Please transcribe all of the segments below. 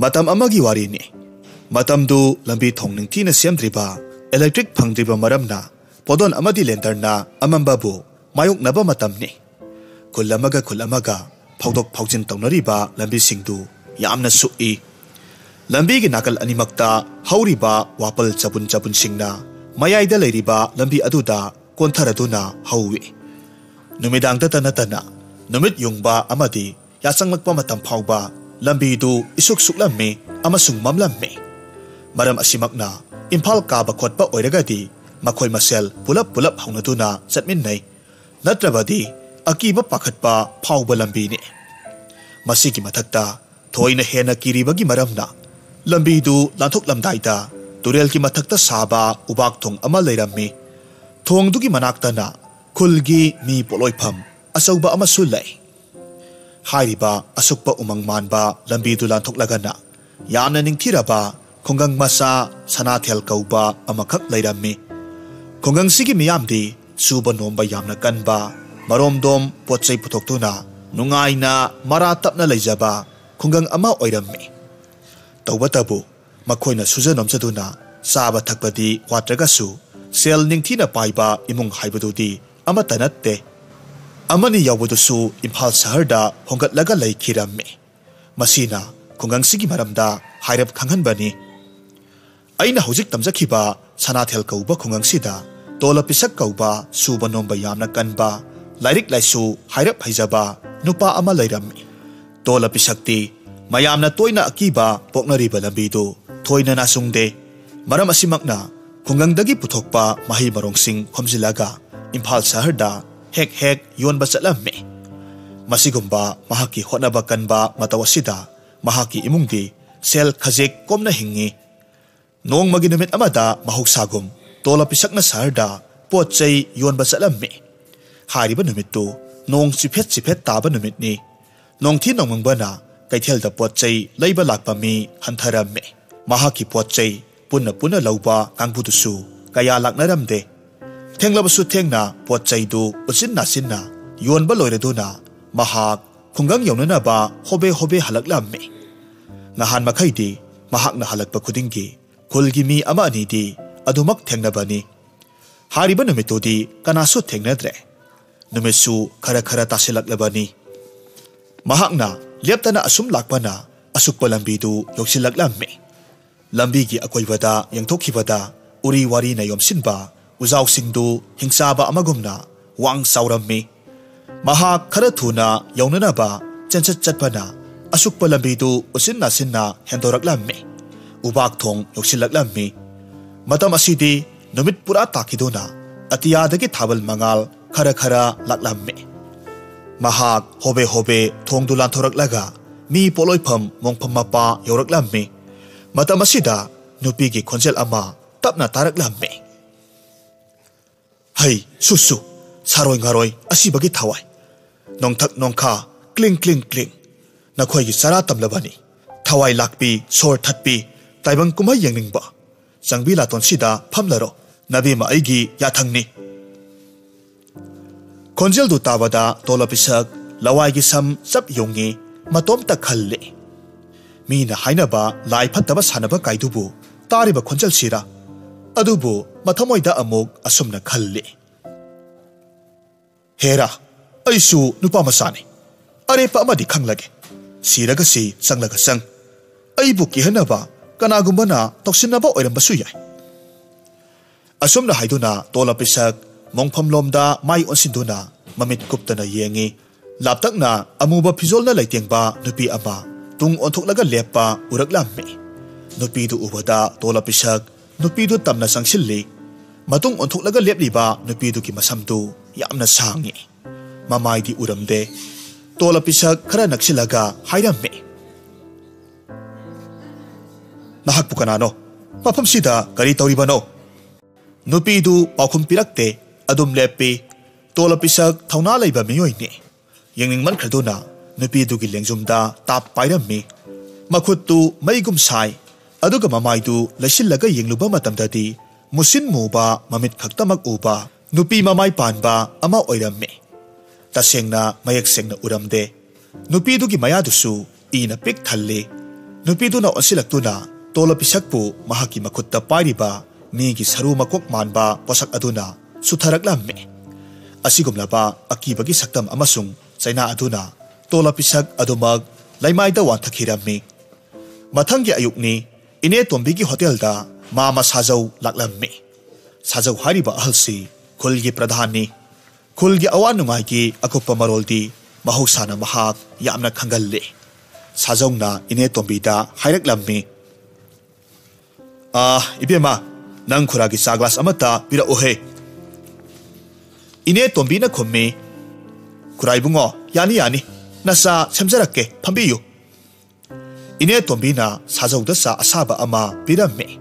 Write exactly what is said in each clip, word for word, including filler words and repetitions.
ꯃꯇꯝ ꯑꯃꯒꯤ ꯋꯥꯔꯤꯅꯤ꯫ ꯃꯇꯝꯗꯨ ꯂꯝꯕꯤ ꯊꯣꯡ ꯅꯤꯡꯊꯤꯅ ꯁꯦꯝꯗ꯭ꯔꯤꯕ, ꯏꯂꯦꯛꯇ꯭ꯔꯤꯛ ꯐꯪꯗ꯭ꯔꯤꯕ ꯃꯔꯝꯅ ꯄꯣꯗꯣꯟ ꯑꯃꯗꯤ ꯂꯦꯟꯇꯔꯅ ꯑꯃꯝꯕꯕꯨ ꯃꯥꯌꯣꯛꯅꯕ ꯃꯇꯝꯅꯤ꯫ ꯈꯨꯜ ꯑꯃꯒ ꯈꯨꯜ ꯑꯃꯒ ꯐꯥꯎꯗꯣꯛ ꯐꯥꯎꯖꯤꯟ ꯇꯧꯅꯔꯤꯕ ꯂꯝꯕꯤꯁꯤꯡꯗꯨ ꯌꯥꯝꯅ ꯁꯨꯛꯏ꯫ ꯂꯝꯕꯤꯒꯤ ꯅꯥꯀꯜ ꯑꯅꯤꯃꯛꯇ ꯍꯧꯔꯤꯕ ꯋꯥꯄꯜ ꯆꯕꯨꯟ ꯆꯕꯨꯟꯁꯤꯡꯅ ꯃꯌꯥꯏꯗ ꯂꯩꯔꯤꯕ ꯂꯝꯕꯤ ꯑꯗꯨꯗ ꯀꯣꯟꯊꯔꯗꯨꯅ ꯍꯧꯏ꯫ ꯅꯨꯃꯤꯗꯥꯡꯗꯇ ꯅꯠꯇꯅ ꯅꯨꯃꯤꯠ ꯌꯨꯡꯕ ꯑꯃꯗꯤ ꯌꯥꯆꯪꯂꯛꯄ ꯃꯇꯝ ꯐꯥꯎꯕ ꯂꯝꯕꯤꯗꯨ ꯏꯁꯨꯛ ꯁꯨꯛꯂꯝꯃꯤ ꯑꯃꯁꯨꯡ ꯃꯝꯂꯝꯃꯤ꯫ ꯃꯔꯝ ꯑꯁꯤꯃꯛꯅ ꯏꯝꯐꯥꯜ ꯀꯥꯕ ꯈꯣꯠꯄ ꯑꯣꯏꯔꯒꯗꯤ ꯃꯈꯣꯏ ꯃꯁꯦꯜ ꯄꯨꯂꯞ ꯄꯨꯂꯞ ꯍꯧꯅꯗꯨꯅ ꯆꯠꯃꯤꯟꯅꯩ꯫ ꯅꯠꯇ꯭ꯔꯕꯗꯤ ꯑꯀꯤꯕ ꯄꯥꯈꯠꯄ ꯐꯥꯎꯕ ꯂꯝꯕꯤꯅꯤ꯫ ꯃꯁꯤꯒꯤ ꯃꯊꯛꯇ ꯊꯣꯏꯅ ꯍꯦꯟꯅ ꯀꯤꯔꯤꯕꯒꯤ ꯃꯔꯝꯅ ꯂꯝꯕꯤꯗꯨ ꯂꯥꯟꯊꯣꯛꯂꯝꯗꯥꯏꯗ ꯇꯨꯔꯦꯜꯒꯤ ꯃꯊꯛꯇ ꯁꯥꯕ ꯎꯕꯥꯛ ꯊꯣꯡ ꯑꯃ ꯂꯩꯔꯝꯃꯤ꯫ ꯊꯣꯡꯗꯨꯒꯤ ꯃꯅꯥꯛꯇꯅ ꯈꯨꯜꯒꯤ ꯃꯤ ꯄꯣꯠꯂꯣꯏꯐꯝ ꯑꯆꯧꯕ ꯑꯃꯁꯨ ꯂꯩ꯫ ꯍꯥꯏꯔꯤꯕ ꯑꯁꯨꯛꯄ ꯎꯃꯪ ꯃꯥꯟꯕ ꯂꯝꯕꯤꯗꯨ ꯂꯥꯟꯊꯣꯛꯂꯒꯅ ꯌꯥꯝꯅ ꯅꯤꯡꯊꯤꯔꯕ ꯈꯨꯡꯒꯪ ꯃꯆꯥ ꯁꯅꯥꯊꯦꯜ ꯀꯧꯕ ꯑꯃꯈꯛ ꯂꯩꯔꯝꯃꯤ꯫ ꯈꯨꯡꯒꯪꯁꯤꯒꯤ ꯃꯤꯌꯥꯝꯗꯤ ꯁꯨꯕ ꯅꯣꯝꯕ ꯌꯥꯝꯅ ꯀꯟꯕ, ꯃꯔꯣꯝꯗꯣꯝ ꯄꯣꯠ ꯆꯩ ꯄꯨꯊꯣꯛꯇꯨꯅ ꯅꯨꯡꯉꯥꯏꯅ ꯃꯔꯥ ꯇꯞꯅ ꯂꯩꯖꯕ ꯈꯨꯡꯒꯪ ꯑꯃ ꯑꯣꯏꯔꯝꯃꯤ꯫ ꯇꯧꯕꯇꯕꯨ ꯃꯈꯣꯏꯅ ꯁꯨꯖ ꯅꯣꯝꯖꯗꯨꯅ ꯆꯥꯕ ꯊꯛꯄꯗꯤ ꯋꯥꯠꯇ꯭ꯔꯒꯁꯨ ꯁꯦꯜ ꯅꯤꯡꯊꯤꯅ ꯄꯥꯏꯕ ꯏꯃꯨꯡ ꯍꯥꯏꯕꯗꯨꯗꯤ ꯑꯃꯠꯇ ꯅꯠꯇꯦ꯫ ꯑꯃꯅꯤ ꯌꯥꯎꯕꯗꯨꯁꯨ ꯏꯝꯐꯥꯜ ꯁꯍꯔꯗ ꯍꯣꯡꯒꯠꯂꯒ ꯂꯩꯈꯤꯔꯝꯃꯤ꯫ ꯃꯁꯤꯅ ꯈꯨꯡꯒꯪꯁꯤꯒꯤ ꯃꯔꯝꯗ ꯍꯥꯏꯔꯞ ꯈꯪꯍꯟꯕꯅꯤ꯫ ꯑꯩꯅ ꯍꯧꯖꯤꯛ ꯇꯝꯖꯈꯤꯕ ꯁꯅꯥꯊꯦꯜ ꯀꯧꯕ ꯈꯨꯡꯒꯪꯁꯤꯗ ꯇꯣꯂ ꯄꯤꯁꯛ ꯀꯧꯕ ꯁꯨꯕ ꯅꯣꯝꯕ ꯌꯥꯝꯅ ꯀꯟꯕ, ꯂꯥꯏꯔꯤꯛ ꯂꯥꯏꯁꯨ ꯍꯥꯏꯔꯞ ꯍꯩꯖꯕ ꯅꯨꯄꯥ ꯑꯃ ꯂꯩꯔꯝꯃꯤ꯫ ꯇꯣꯂ ꯄꯤꯁꯛꯇꯤ ꯃꯌꯥꯝꯅ ꯇꯣꯏꯅ ꯑꯀꯤꯕ ꯄꯣꯛꯅꯔꯤꯕ ꯂꯝꯕꯤꯗꯨ ꯊꯣꯏꯅ ꯅꯥꯆꯨꯡꯗꯦ꯫ ꯃꯔꯝ ꯑꯁꯤꯃꯛꯅ ꯈꯨꯡꯒꯪꯗꯒꯤ ꯄꯨꯊꯣꯛꯄ ꯃꯍꯩ ꯃꯔꯣꯡꯁꯤꯡ ꯈꯣꯝꯖꯤꯜꯂꯒ ꯏꯝꯐꯥꯜ ꯁꯍꯔꯗ ꯍꯦꯛ ꯍꯦꯛ ꯌꯣꯟꯕ ꯆꯠꯂꯝꯃꯤ꯫ ꯃꯁꯤꯒꯨꯝꯕ ꯃꯍꯥꯛꯀꯤ ꯍꯣꯠꯅꯕ ꯀꯟꯕ ꯃꯇꯧ ꯑꯁꯤꯗ ꯃꯍꯥꯛꯀꯤ ꯏꯃꯨꯡꯗꯤ ꯁꯦꯜ ꯈꯖꯤꯛ ꯀꯣꯝꯅ ꯍꯤꯡꯉꯤ꯫ ꯅꯣꯡꯃꯒꯤ ꯅꯨꯃꯤꯠ ꯑꯃꯗ ꯃꯍꯧꯁꯥꯒꯨꯝ ꯇꯣꯂ ꯄꯤꯁꯛꯅ ꯁꯍꯔꯗ ꯄꯣꯠ ꯆꯩ ꯌꯣꯟꯕ ꯆꯠꯂꯝꯃꯤ꯫ ꯍꯥꯏꯔꯤꯕ ꯅꯨꯃꯤꯠꯇꯨ ꯅꯣꯡ ꯆꯤꯐꯦꯠ ꯆꯤꯐꯦꯠ ꯇꯥꯕ ꯅꯨꯃꯤꯠꯅꯤ꯫ ꯅꯣꯡꯊꯤ ꯅꯣꯡꯃꯪꯕꯅ ꯀꯩꯊꯦꯜꯗ ꯄꯣꯠ ꯆꯩ ꯂꯩꯕ ꯂꯥꯛꯄ ꯃꯤ ꯍꯟꯊꯔꯝꯃꯤ꯫ ꯃꯍꯥꯛꯀꯤ ꯄꯣꯠ ꯆꯩ ꯄꯨꯟꯅ ꯄꯨꯟꯅ ꯂꯧꯕ ꯀꯥꯡꯕꯨꯗꯨꯁꯨ ꯀꯌꯥ ꯂꯥꯛꯅꯔꯝꯗꯦ꯫ ꯊꯦꯡꯂꯕꯁꯨ ꯊꯦꯡꯅ ꯄꯣꯠ ꯆꯩꯗꯨ ꯎꯆꯤꯟ ꯅꯥꯆꯤꯟꯅ ꯌꯣꯟꯕ ꯂꯣꯏꯔꯗꯨꯅ ꯃꯍꯥꯛ ꯈꯨꯡꯒꯪ ꯌꯧꯅꯅꯕ ꯍꯣꯕꯦ ꯍꯣꯕꯦ ꯍꯜꯂꯛꯂꯝꯃꯤ꯫ ꯅꯍꯥꯟ ꯃꯈꯩꯗꯤ ꯃꯍꯥꯛꯅ ꯍꯜꯂꯛꯄ ꯈꯨꯗꯤꯡꯒꯤ ꯈꯨꯜꯒꯤ ꯃꯤ ꯑꯃ ꯑꯅꯤꯗꯤ ꯑꯗꯨꯃꯛ ꯊꯦꯡꯅꯕꯅꯤ꯫ ꯍꯥꯏꯔꯤꯕ ꯅꯨꯃꯤꯠꯇꯨꯗꯤ ꯀꯅꯥꯁꯨ ꯊꯦꯡꯅꯗ꯭ꯔꯦ꯫ ꯅꯨꯃꯤꯠꯁꯨ ꯈꯔ ꯈꯔ ꯇꯥꯁꯤꯜꯂꯛꯂꯕꯅꯤ꯫ ꯃꯍꯥꯛꯅ ꯂꯦꯞꯇꯅ ꯑꯁꯨꯝ ꯂꯥꯛꯄꯅ ꯑꯁꯨꯛꯄ ꯂꯝꯕꯤꯗꯨ ꯌꯧꯁꯤꯜꯂꯛꯂꯝꯃꯤ꯫ ꯂꯝꯕꯤꯒꯤ ꯑꯀꯣꯏꯕꯗ ꯌꯦꯡꯊꯣꯛꯈꯤꯕꯗ ꯎꯔꯤ ꯋꯥꯔꯤꯅ ꯌꯣꯝꯁꯤꯟꯕ ꯎꯖꯥꯎꯁꯤꯡꯗꯨ ꯍꯤꯡꯆꯥꯕ ꯑꯃꯒꯨꯝꯅ ꯋꯥꯡ ꯆꯥꯎꯔꯝꯃꯤ꯫ ꯃꯍꯥꯛ ꯈꯔ ꯊꯨꯅ ꯌꯧꯅꯅꯕ ꯆꯦꯟꯆꯠ ꯆꯠꯄꯅ ꯑꯁꯨꯛꯄ ꯂꯝꯕꯤꯗꯨ ꯎꯆꯤꯟ ꯅꯥꯆꯤꯟꯅ ꯍꯦꯟꯗꯣꯔꯛꯂꯝꯃꯤ꯫ ꯎꯕꯥꯛ ꯊꯣꯡ ꯌꯧꯁꯤꯜꯂꯛꯂꯝꯃꯤ꯫ ꯃꯇꯝ ꯑꯁꯤꯗꯤ ꯅꯨꯃꯤꯠ ꯄꯨꯔꯥ ꯇꯥꯈꯤꯗꯨꯅ ꯑꯇꯤꯌꯥꯗꯒꯤ ꯊꯥꯕꯜ ꯃꯉꯥꯜ ꯈꯔ ꯈꯔ ꯂꯥꯛꯂꯝꯃꯤ꯫ ꯃꯍꯥꯛ ꯍꯣꯕꯦ ꯍꯣꯕꯦ ꯊꯣꯡꯗꯨ ꯂꯥꯟꯊꯣꯔꯛꯂꯒ ꯃꯤ ꯄꯣꯠꯂꯣꯏꯐꯝ ꯃꯣꯡꯐꯝ ꯃꯄꯥ ꯌꯧꯔꯛꯂꯝꯃꯤ꯫ ꯃꯇꯝ ꯑꯁꯤꯗ ꯅꯨꯄꯤꯒꯤ ꯈꯣꯟꯖꯦꯜ ꯑꯃ ꯇꯞꯅ ꯇꯥꯔꯛꯂꯝꯃꯤ꯫ "ꯍꯩ, ꯁꯨ, ꯁꯨ, ꯁꯥꯔꯣꯏ ꯉꯥꯔꯣꯏ ꯑꯁꯤꯕꯒꯤ ꯊꯋꯥꯏ, ꯅꯣꯡꯊꯛ ꯅꯣꯡꯈꯥ, ꯀ꯭ꯂꯤꯡ, ꯀ꯭ꯂꯤꯡ, ꯀ꯭ꯂꯤꯡ, ꯅꯈꯣꯏꯒꯤ ꯆꯔꯥ ꯇꯝꯂꯕꯅꯤ꯫ ꯊꯋꯥꯏ ꯂꯥꯛꯄꯤ, ꯁꯣꯔ ꯊꯠꯄꯤ, ꯇꯥꯏꯕꯪ ꯀꯨꯝꯍꯩ ꯌꯦꯡꯅꯤꯡꯕ, ꯆꯪꯕꯤ ꯂꯥꯇꯣꯟꯁꯤꯗ ꯐꯝꯂꯔꯣ, ꯅꯕꯦꯝꯃ ꯑꯩꯒꯤ ꯌꯥꯊꯪꯅꯤ꯫" ꯈꯣꯟꯖꯦꯜꯗꯨ ꯇꯥꯕꯗ ꯇꯣꯂ ꯄꯤꯁꯛ ꯂꯋꯥꯏꯒꯤ ꯁꯝ ꯆꯞ ꯌꯨꯡꯉꯤ, ꯃꯇꯣꯝꯇ ꯈꯜꯂꯤ꯫ ꯃꯤꯅ ꯍꯥꯏꯅꯕ ꯂꯥꯏ ꯐꯠꯇꯕ ꯁꯥꯟꯅꯕ ꯀꯥꯏꯗꯨꯕꯨ ꯇꯥꯔꯤꯕ ꯈꯣꯟꯖꯦꯜꯁꯤꯔ? ꯑꯗꯨꯕꯨ ꯃꯊꯃꯣꯏꯗ ꯑꯃꯨꯛ ꯑꯁꯨꯝꯅ ꯈꯜꯂꯤ, "ꯍꯦꯔꯥ, ꯑꯩꯁꯨ ꯅꯨꯄꯥ ꯃꯆꯥꯅꯤ꯫ ꯑꯔꯦꯞꯄ ꯑꯃꯗꯤ ꯈꯪꯂꯒꯦ꯫ ꯁꯤꯔꯒꯁꯤ ꯆꯪꯂꯒ ꯆꯪ꯫ ꯑꯩꯕꯨ ꯀꯤꯍꯟꯅꯕ ꯀꯅꯥꯒꯨꯝꯕꯅ ꯇꯧꯁꯤꯟꯅꯕ ꯑꯣꯏꯔꯝꯕꯁꯨ ꯌꯥꯏ꯫" ꯑꯁꯨꯝꯅ ꯍꯥꯏꯗꯨꯅ ꯇꯣꯂ ꯄꯤꯁꯛ ꯃꯣꯡꯐꯝꯂꯣꯝꯗ ꯃꯥꯏ ꯑꯣꯟꯁꯤꯟꯗꯨꯅ ꯃꯃꯤꯠ ꯀꯨꯞꯇꯅ ꯌꯦꯡꯉꯤ꯫ ꯂꯥꯞꯇꯛꯅ ꯑꯃꯨꯕ ꯐꯤꯖꯣꯜꯅ ꯂꯩꯇꯦꯡꯕ ꯅꯨꯄꯤ ꯑꯃ ꯇꯨꯡ ꯑꯣꯟꯊꯣꯛꯂꯒ ꯂꯦꯞꯄ ꯎꯔꯛꯂꯝꯃꯤ꯫ ꯅꯨꯄꯤꯗꯨ ꯎꯕꯗ ꯇꯣꯂ ꯄꯤꯁꯛ ꯅꯨꯄꯤꯗꯨ ꯇꯝꯅ ꯆꯪꯁꯤꯜꯂꯤ꯫ ꯃꯇꯨꯡ ꯑꯣꯟꯊꯣꯛꯂꯒ ꯂꯦꯞꯂꯤꯕ ꯅꯨꯄꯤꯗꯨꯒꯤ ꯃꯁꯝꯗꯨ ꯌꯥꯝꯅ ꯁꯥꯡꯉꯤ꯫ ꯃꯃꯥꯏꯗꯤ ꯎꯔꯝꯗꯦ꯫ ꯇꯣꯂ ꯄꯤꯁꯛ ꯈꯔ ꯅꯛꯁꯤꯜꯂꯒ ꯍꯥꯏꯔꯝꯃꯤ, "ꯅꯍꯥꯛꯄꯨ ꯀꯅꯥꯅꯣ? ꯃꯐꯝꯁꯤꯗ ꯀꯔꯤ ꯇꯧꯔꯤꯕꯅꯣ?" ꯅꯨꯄꯤꯗꯨ ꯄꯥꯎꯈꯨꯝ ꯄꯤꯔꯛꯇꯦ꯫ ꯑꯗꯨꯝ ꯂꯦꯞꯄꯤ꯫ ꯇꯣꯂ ꯄꯤꯁꯛ ꯊꯧꯅꯥ ꯂꯩꯕ ꯃꯤꯑꯣꯏꯅꯤ꯫ ꯌꯦꯡꯅꯤꯡꯃꯟꯈ꯭ꯔꯗꯨꯅ ꯅꯨꯄꯤꯗꯨꯒꯤ ꯂꯦꯡꯖꯨꯝꯗ ꯇꯥꯞ ꯄꯥꯏꯔꯝꯃꯤ꯫ ꯃꯈꯨꯠꯇꯨ ꯃꯩꯒꯨꯝ ꯁꯥꯏ꯫ ꯑꯗꯨꯒ ꯃꯃꯥꯏꯗꯨ ꯂꯩꯁꯤꯜꯂꯒ ꯌꯦꯡꯂꯨꯕ ꯃꯇꯝꯗꯗꯤ ꯃꯨꯁꯤꯟ ꯃꯨꯕ ꯃꯃꯤꯠ ꯈꯛꯇꯃꯛ ꯎꯕ ꯅꯨꯄꯤ ꯃꯃꯥꯏ ꯄꯥꯟꯕ ꯑꯃ ꯑꯣꯏꯔꯝꯃꯤ꯫ ꯇꯁꯦꯡꯅ ꯃꯌꯦꯛ ꯁꯦꯡꯅ ꯎꯔꯝꯗꯦ꯫ ꯅꯨꯄꯤꯗꯨꯒꯤ ꯃꯌꯥꯗꯨꯁꯨ ꯏꯅ ꯄꯤꯛ ꯊꯜꯂꯤ꯫ ꯅꯨꯄꯤꯗꯨꯅ ꯑꯣꯟꯁꯤꯜꯂꯛꯇꯨꯅ ꯇꯣꯂꯞ ꯄꯤꯁꯛꯄꯨ ꯃꯍꯥꯛꯀꯤ ꯃꯈꯨꯠꯇ ꯄꯥꯏꯔꯤꯕ ꯃꯤꯒꯤ ꯁꯔꯨ ꯃꯀꯣꯛ ꯃꯥꯟꯕ ꯄꯣꯠꯁꯛ ꯑꯗꯨꯅ ꯁꯨꯊꯔꯛꯂꯝꯃꯤ꯫ ꯑꯁꯤꯒꯨꯝꯂꯕ ꯑꯀꯤꯕꯒꯤ ꯁꯛꯇꯝ ꯑꯃꯁꯨꯡ ꯆꯩꯅꯥ ꯑꯗꯨꯅ ꯇꯣꯂꯞ ꯄꯤꯁꯛ ꯑꯗꯨꯃꯛ ꯂꯩꯃꯥꯏꯗ ꯋꯥꯟꯊꯈꯤꯔꯝꯃꯤ꯫ ꯃꯊꯪꯒꯤ ꯑꯌꯨꯛꯅꯤ꯫ ꯏꯅꯦ ꯇꯣꯝꯕꯤꯒꯤ ꯍꯣꯇꯦꯜꯗ ꯃꯥꯃ ꯁꯥꯖꯧ ꯂꯥꯛꯂꯝꯃꯤ꯫ ꯁꯥꯖꯧ ꯍꯥꯏꯔꯤꯕ ꯑꯍꯜꯁꯤ ꯈꯨꯜꯒꯤ ꯄ꯭ꯔꯙꯥꯟꯅꯤ꯫ ꯈꯨꯜꯒꯤ ꯑꯋꯥ ꯅꯨꯡꯉꯥꯏꯒꯤ ꯑꯀꯨꯞꯄ ꯃꯔꯣꯜꯗꯤ ꯃꯍꯧꯁꯥꯅ ꯃꯍꯥꯛ ꯌꯥꯝꯅ ꯈꯪꯒꯜꯂꯤ꯫ ꯁꯥꯖꯧꯅ ꯏꯅꯦ ꯇꯣꯝꯕꯤꯗ ꯍꯥꯏꯔꯛꯂꯝꯃꯤ, "ꯑꯥ, ꯏꯕꯦꯝꯃ, ꯅꯪ ꯈꯨꯔꯥꯒꯤ ꯆꯥ ꯒ꯭ꯂꯥꯁ ꯑꯃꯠꯇ ꯄꯤꯔꯛꯎꯍꯦ꯫" ꯏꯅꯦ ꯇꯣꯝꯕꯤꯅ ꯈꯨꯝꯃꯤ, "ꯈꯨꯔꯥ ꯏꯕꯨꯡꯉꯣ, ꯌꯥꯅꯤ, ꯌꯥꯅꯤ, ꯅꯆꯥ ꯁꯦꯝꯖꯔꯛꯀꯦ, ꯐꯝꯕꯤꯌꯨ꯫" ꯏꯅꯦ ꯇꯣꯝꯕꯤꯅ ꯁꯥꯖꯧꯗ ꯆꯥ ꯑꯁꯥꯕ ꯑꯃ ꯄꯤꯔꯝꯃꯤ꯫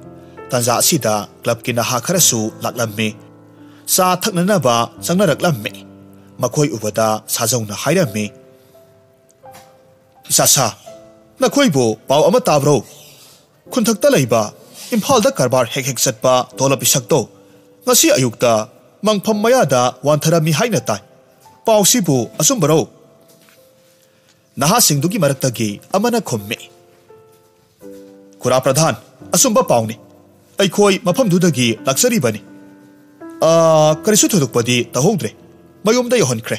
ꯇꯥꯟꯖꯥ ꯑꯁꯤꯗ ꯀ꯭ꯂꯕꯀꯤ ꯅꯍꯥ ꯈꯔꯁꯨ ꯂꯥꯛꯂꯝꯃꯤ꯫ ꯆꯥ ꯊꯛꯅꯅꯕ ꯆꯪꯅꯔꯛꯂꯝꯃꯤ꯫ ꯃꯈꯣꯏ ꯎꯕꯗ ꯁꯥꯖꯧꯅ ꯍꯥꯏꯔꯝꯃꯤ, "ꯏꯆꯥꯁꯥ, ꯅꯈꯣꯏꯕꯨ ꯄꯥꯎ ꯑꯃ ꯇꯥꯕ꯭ꯔꯣ? ꯈꯨꯟꯊꯛꯇ ꯂꯩꯕ, ꯏꯝꯐꯥꯜꯗ ꯀꯔꯕꯥꯔ ꯍꯦꯛ ꯍꯦꯛ ꯆꯠꯄ ꯇꯣꯂꯞ ꯄꯤꯁꯛꯇꯣ ꯉꯁꯤ ꯑꯌꯨꯛꯇ ꯃꯪꯐꯝ ꯃꯌꯥꯗ ꯋꯥꯟꯊꯔꯝꯃꯤ ꯍꯥꯏꯅ ꯇꯥꯏ꯫ ꯄꯥꯎꯁꯤꯕꯨ ꯑꯆꯨꯝꯕꯔꯣ?" ꯅꯍꯥꯁꯤꯡꯗꯨꯒꯤ ꯃꯔꯛꯇꯒꯤ ꯑꯃꯅ ꯈꯨꯝꯃꯤ, "ꯈꯨꯔꯥ ꯄ꯭ꯔꯙꯥꯟ, ꯑꯆꯨꯝꯕ ꯄꯥꯎꯅꯤ꯫ ꯑꯩꯈꯣꯏ ꯃꯐꯝꯗꯨꯗꯒꯤ ꯂꯥꯛꯆꯔꯤꯕꯅꯤ꯫ ꯑꯥ, ꯀꯔꯤꯁꯨ ꯊꯣꯏꯗꯣꯛꯄꯗꯤ ꯇꯧꯍꯧꯗ꯭ꯔꯦ꯫ ꯃꯌꯨꯝꯗ ꯌꯧꯍꯟꯈ꯭ꯔꯦ꯫"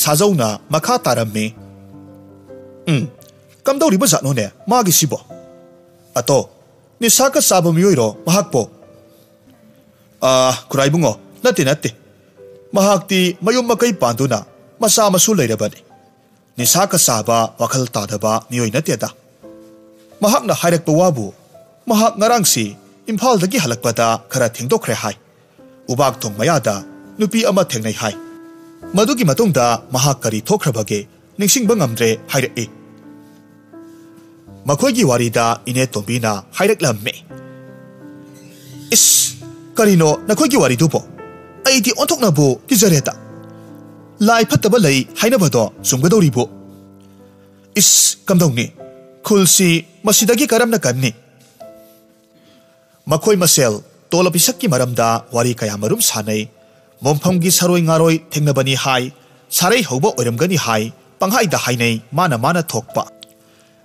ꯁꯥꯖꯧꯅ ꯃꯈꯥ ꯇꯥꯔꯝꯃꯤ, "ꯎꯝ, ꯀꯝꯗꯧꯔꯤꯕ ꯖꯥꯠꯅꯣꯅꯦ ꯃꯥꯒꯤꯁꯤꯕꯣ? ꯑꯇꯣ, ꯅꯤꯁꯥꯒ ꯆꯥꯕ ꯃꯤꯑꯣꯏꯔꯣ ꯃꯍꯥꯛꯄꯣ?" "ꯑꯥ, ꯈꯨꯔꯥ ꯏꯕꯨꯡꯉꯣ, ꯅꯠꯇꯦ, ꯅꯠꯇꯦ꯫ ꯃꯍꯥꯛꯇꯤ ꯃꯌꯨꯝ ꯃꯀꯩ ꯄꯥꯟꯗꯨꯅ ꯃꯆꯥ ꯃꯁꯨ ꯂꯩꯔꯕꯅꯤ꯫ ꯅꯤꯁꯥꯒ ꯆꯥꯕ, ꯋꯥꯈꯜ ꯇꯥꯗꯕ ꯃꯤꯑꯣꯏ ꯅꯠꯇꯦꯗ꯫ ꯃꯍꯥꯛꯅ ꯍꯥꯏꯔꯛꯄ ꯋꯥꯕꯨ, ꯃꯍꯥꯛ ꯉꯔꯥꯡꯁꯤ ꯏꯝꯐꯥꯜꯗꯒꯤ ꯍꯜꯂꯛꯄꯗ ꯈꯔ ꯊꯦꯡꯗꯣꯛꯈ꯭ꯔꯦ ꯍꯥꯏ꯫ ꯎꯕꯥꯛ ꯊꯣꯡ ꯃꯌꯥꯗ ꯅꯨꯄꯤ ꯑꯃ ꯊꯦꯡꯅꯩ ꯍꯥꯏ꯫ ꯃꯗꯨꯒꯤ ꯃꯇꯨꯡꯗ ꯃꯍꯥꯛ ꯀꯔꯤ ꯊꯣꯛꯈ꯭ꯔꯕꯒꯦ ꯅꯤꯡꯁꯤꯡꯕ ꯉꯝꯗ꯭ꯔꯦ ꯍꯥꯏꯔꯛꯏ꯫" ꯃꯈꯣꯏꯒꯤ ꯋꯥꯔꯤꯗ ꯏꯅꯦ ꯇꯣꯝꯕꯤꯅ ꯍꯥꯏꯔꯛꯂꯝꯃꯤ, "ꯏꯁ, ꯀꯔꯤꯅꯣ ꯅꯈꯣꯏꯒꯤ ꯋꯥꯔꯤꯗꯨꯕꯣ? ꯑꯩꯗꯤ ꯑꯣꯟꯊꯣꯛꯅꯕꯨ ꯀꯤꯖꯔꯦꯗ꯫ ꯂꯥꯏ ꯐꯠꯇꯕ ꯂꯩ ꯍꯥꯏꯅꯕꯗꯣ ꯆꯨꯝꯒꯗꯧꯔꯤꯕꯣ? ꯏꯁ, ꯀꯝꯗꯧꯅꯤ? ꯈꯨꯜꯁꯤ ꯃꯁꯤꯗꯒꯤ ꯀꯔꯝꯅ ꯀꯟꯅꯤ?" ꯃꯈꯣꯏ ꯃꯁꯦꯜ ꯇꯣꯂꯞ ꯄꯤꯁꯛꯀꯤ ꯃꯔꯝꯗ ꯋꯥꯔꯤ ꯀꯌꯥꯃꯔꯨꯝ ꯁꯥꯅꯩ꯫ ꯃꯣꯡꯐꯝꯒꯤ ꯁꯔꯣꯏ ꯉꯥꯔꯣꯏ ꯊꯦꯡꯅꯕꯅꯤ ꯍꯥꯏ, ꯁꯥꯔꯩ ꯍꯧꯕ ꯑꯣꯏꯔꯝꯒꯅꯤ ꯍꯥꯏ, ꯄꯪꯍꯥꯏꯗ ꯍꯥꯏꯅꯩ ꯃꯥꯅ ꯃꯥꯅ ꯊꯣꯛꯄ꯫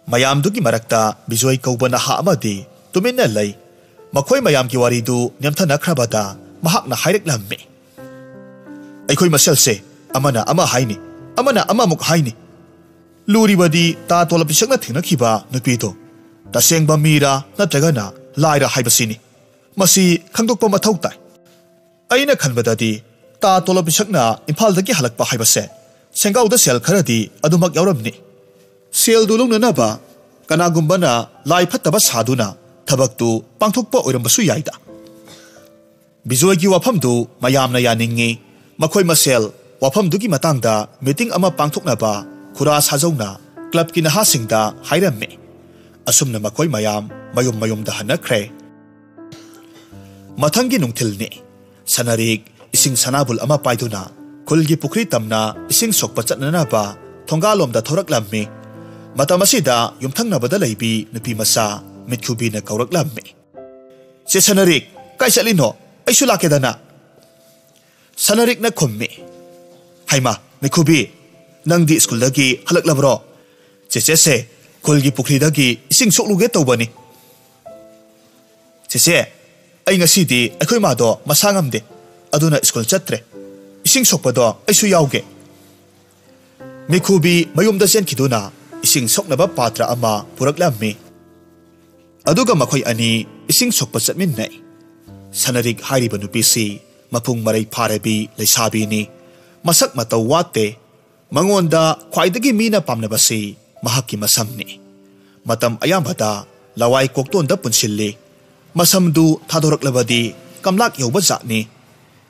ꯃꯌꯥꯝꯗꯨꯒꯤ ꯃꯔꯛꯇ ꯕꯤꯖꯣꯏ ꯀꯧꯕ ꯅꯍꯥ ꯑꯃꯗꯤ ꯇꯨꯃꯤꯟꯅ ꯂꯩ꯫ ꯃꯈꯣꯏ ꯃꯌꯥꯝꯒꯤ ꯋꯥꯔꯤꯗꯨ ꯅꯦꯝꯊꯅꯈ꯭ꯔꯕꯗ ꯃꯍꯥꯛꯅ ꯍꯥꯏꯔꯛꯂꯝꯃꯤ, "ꯑꯩꯈꯣꯏ ꯃꯁꯦꯜꯁꯦ ꯑꯃꯅ ꯑꯃ ꯍꯥꯏꯅꯤ, ꯑꯃꯅ ꯑꯃꯃꯨꯛ ꯍꯥꯏꯅꯤ꯫ ꯂꯨꯔꯤꯕꯗꯤ ꯇꯥ ꯇꯣꯂꯞ ꯄꯤꯁꯛꯅ ꯊꯦꯡꯅꯈꯤꯕ ꯅꯨꯄꯤꯗꯣ ꯇꯁꯦꯡꯕ ꯃꯤꯔꯥ ꯅꯠꯇ꯭ꯔꯒꯅ ꯂꯥꯏꯔꯥ ꯍꯥꯏꯕꯁꯤꯅꯤ꯫ ꯃꯁꯤ ꯈꯪꯗꯣꯛꯄ ꯃꯊꯧ ꯇꯥꯏ꯫ ꯑꯩꯅ ꯈꯟꯕꯗꯗꯤ ꯇꯥ ꯇꯣꯂꯞ ꯄꯤꯁꯛꯅ ꯏꯝꯐꯥꯜꯗꯒꯤ ꯍꯜꯂꯛꯄ ꯍꯥꯏꯕꯁꯦ ꯁꯦꯡꯒꯥꯎꯗ ꯁꯦꯜ ꯈꯔꯗꯤ ꯑꯗꯨꯃꯛ ꯌꯥꯎꯔꯝꯅꯤ꯫ ꯁꯦꯜꯗꯨ ꯂꯧꯅꯅꯕ ꯀꯅꯥꯒꯨꯝꯕꯅ ꯂꯥꯏ ꯐꯠꯇꯕ ꯁꯥꯗꯨꯅ ꯊꯕꯛꯇꯨ ꯄꯥꯡꯊꯣꯛꯄ ꯑꯣꯏꯔꯝꯕꯁꯨ ꯌꯥꯏꯗ꯫" ꯕꯤꯖꯣꯏꯒꯤ ꯋꯥꯐꯝꯗꯨ ꯃꯌꯥꯝꯅ ꯌꯥꯅꯤꯡꯏ꯫ ꯃꯈꯣꯏ ꯃꯁꯦꯜ ꯋꯥꯐꯝꯗꯨꯒꯤ ꯃꯇꯥꯡꯗ ꯃꯤꯇꯤꯡ ꯑꯃ ꯄꯥꯡꯊꯣꯛꯅꯕ ꯈꯨꯔꯥ ꯁꯥꯖꯧꯅ ꯀ꯭ꯂꯕꯀꯤ ꯅꯍꯥꯁꯤꯡꯗ ꯍꯥꯏꯔꯝꯃꯤ꯫ ꯑꯁꯨꯝꯅ ꯃꯈꯣꯏ ꯃꯌꯥꯝ ꯃꯌꯨꯝ ꯃꯌꯨꯝꯗ ꯍꯟꯅꯈ꯭ꯔꯦ꯫ ꯃꯊꯪꯒꯤ ꯅꯨꯡꯊꯤꯜꯅꯤ꯫ ꯁꯅꯥꯔꯤꯛ ꯏꯁꯤꯡ ꯁꯅꯥꯕꯨꯜ ꯑꯃ ꯄꯥꯏꯗꯨꯅ ꯈꯨꯜꯒꯤ ꯄꯨꯈ꯭ꯔꯤ ꯇꯝꯅ ꯏꯁꯤꯡ ꯁꯣꯛꯄ ꯆꯠꯅꯅꯕ ꯊꯣꯡꯒꯥꯜꯂꯣꯝꯗ ꯊꯧꯔꯛꯂꯝꯃꯤ꯫ ꯃꯇꯝ ꯑꯁꯤꯗ ꯌꯨꯝꯊꯪꯅꯕꯗ ꯂꯩꯕꯤ ꯅꯨꯄꯤ ꯃꯆꯥ ꯃꯤꯠꯈꯨꯕꯤꯅ ꯀꯧꯔꯛꯂꯝꯃꯤ꯫ "ꯆꯦ ꯁꯅꯥꯔꯤꯛ, ꯀꯥꯏ ꯆꯠꯂꯤꯅꯣ? ꯑꯩꯁꯨ ꯂꯥꯛꯀꯦꯗꯅ꯫" ꯁꯅꯥꯔꯤꯛꯅ ꯈꯨꯝꯃꯤ, "ꯍꯩꯃꯥ, ꯃꯤꯠꯈꯨꯕꯤ, ꯅꯪꯗꯤ ꯁ꯭ꯀꯨꯜꯗꯒꯤ ꯍꯜꯂꯛꯂꯕ꯭ꯔꯣ? ꯆꯦꯆꯦꯁꯦ ꯈꯨꯜꯒꯤ ꯄꯨꯈ꯭ꯔꯤꯗꯒꯤ ꯏꯁꯤꯡ ꯁꯣꯛꯂꯨꯒꯦ ꯇꯧꯕꯅꯤ꯫" "ꯆꯦꯆꯦ, ꯑꯩ ꯉꯁꯤꯗꯤ ꯑꯩꯈꯣꯏ ꯃꯥꯗꯣ ꯃꯁꯥ ꯉꯝꯗꯦ, ꯑꯗꯨꯅ ꯁ꯭ꯀꯨꯜ ꯆꯠꯇ꯭ꯔꯦ꯫ ꯏꯁꯤꯡ ꯁꯣꯛꯄꯗꯣ ꯑꯩꯁꯨ ꯌꯥꯎꯒꯦ꯫" ꯃꯤꯠꯈꯨꯕꯤ ꯃꯌꯨꯝꯗ ꯆꯦꯟꯈꯤꯗꯨꯅ ꯏꯁꯤꯡ ꯁꯣꯛꯅꯕ ꯄꯥꯇ꯭ꯔ ꯑꯃ ꯄꯨꯔꯛꯂꯝꯃꯤ꯫ ꯑꯗꯨꯒ ꯃꯈꯣꯏ ꯑꯅꯤ ꯏꯁꯤꯡ ꯁꯣꯛꯄ ꯆꯠꯃꯤꯟꯅꯩ꯫ ꯁꯅꯥꯔꯤꯛ ꯍꯥꯏꯔꯤꯕ ꯅꯨꯄꯤꯁꯤ ꯃꯄꯨꯡ ꯃꯔꯩ ꯐꯥꯔꯕꯤ ꯂꯩꯁꯥꯕꯤꯅꯤ꯫ ꯃꯁꯛ ꯃꯇꯧ ꯋꯥꯠꯇꯦ꯫ ꯃꯉꯣꯟꯗ ꯈ꯭ꯋꯥꯏꯗꯒꯤ ꯃꯤꯅ ꯄꯥꯝꯅꯕꯁꯤ ꯃꯍꯥꯛꯀꯤ ꯃꯁꯝꯅꯤ꯫ ꯃꯇꯝ ꯑꯌꯥꯝꯕꯗ ꯂꯋꯥꯏ ꯀꯣꯛꯇꯣꯟꯗ ꯄꯨꯟꯁꯤꯜꯂꯤ꯫ ꯃꯁꯝꯗꯨ ꯊꯥꯗꯣꯔꯛꯂꯕꯗꯤ ꯀꯝꯂꯥꯛ ꯌꯧꯕ ꯖꯥꯠꯅꯤ꯫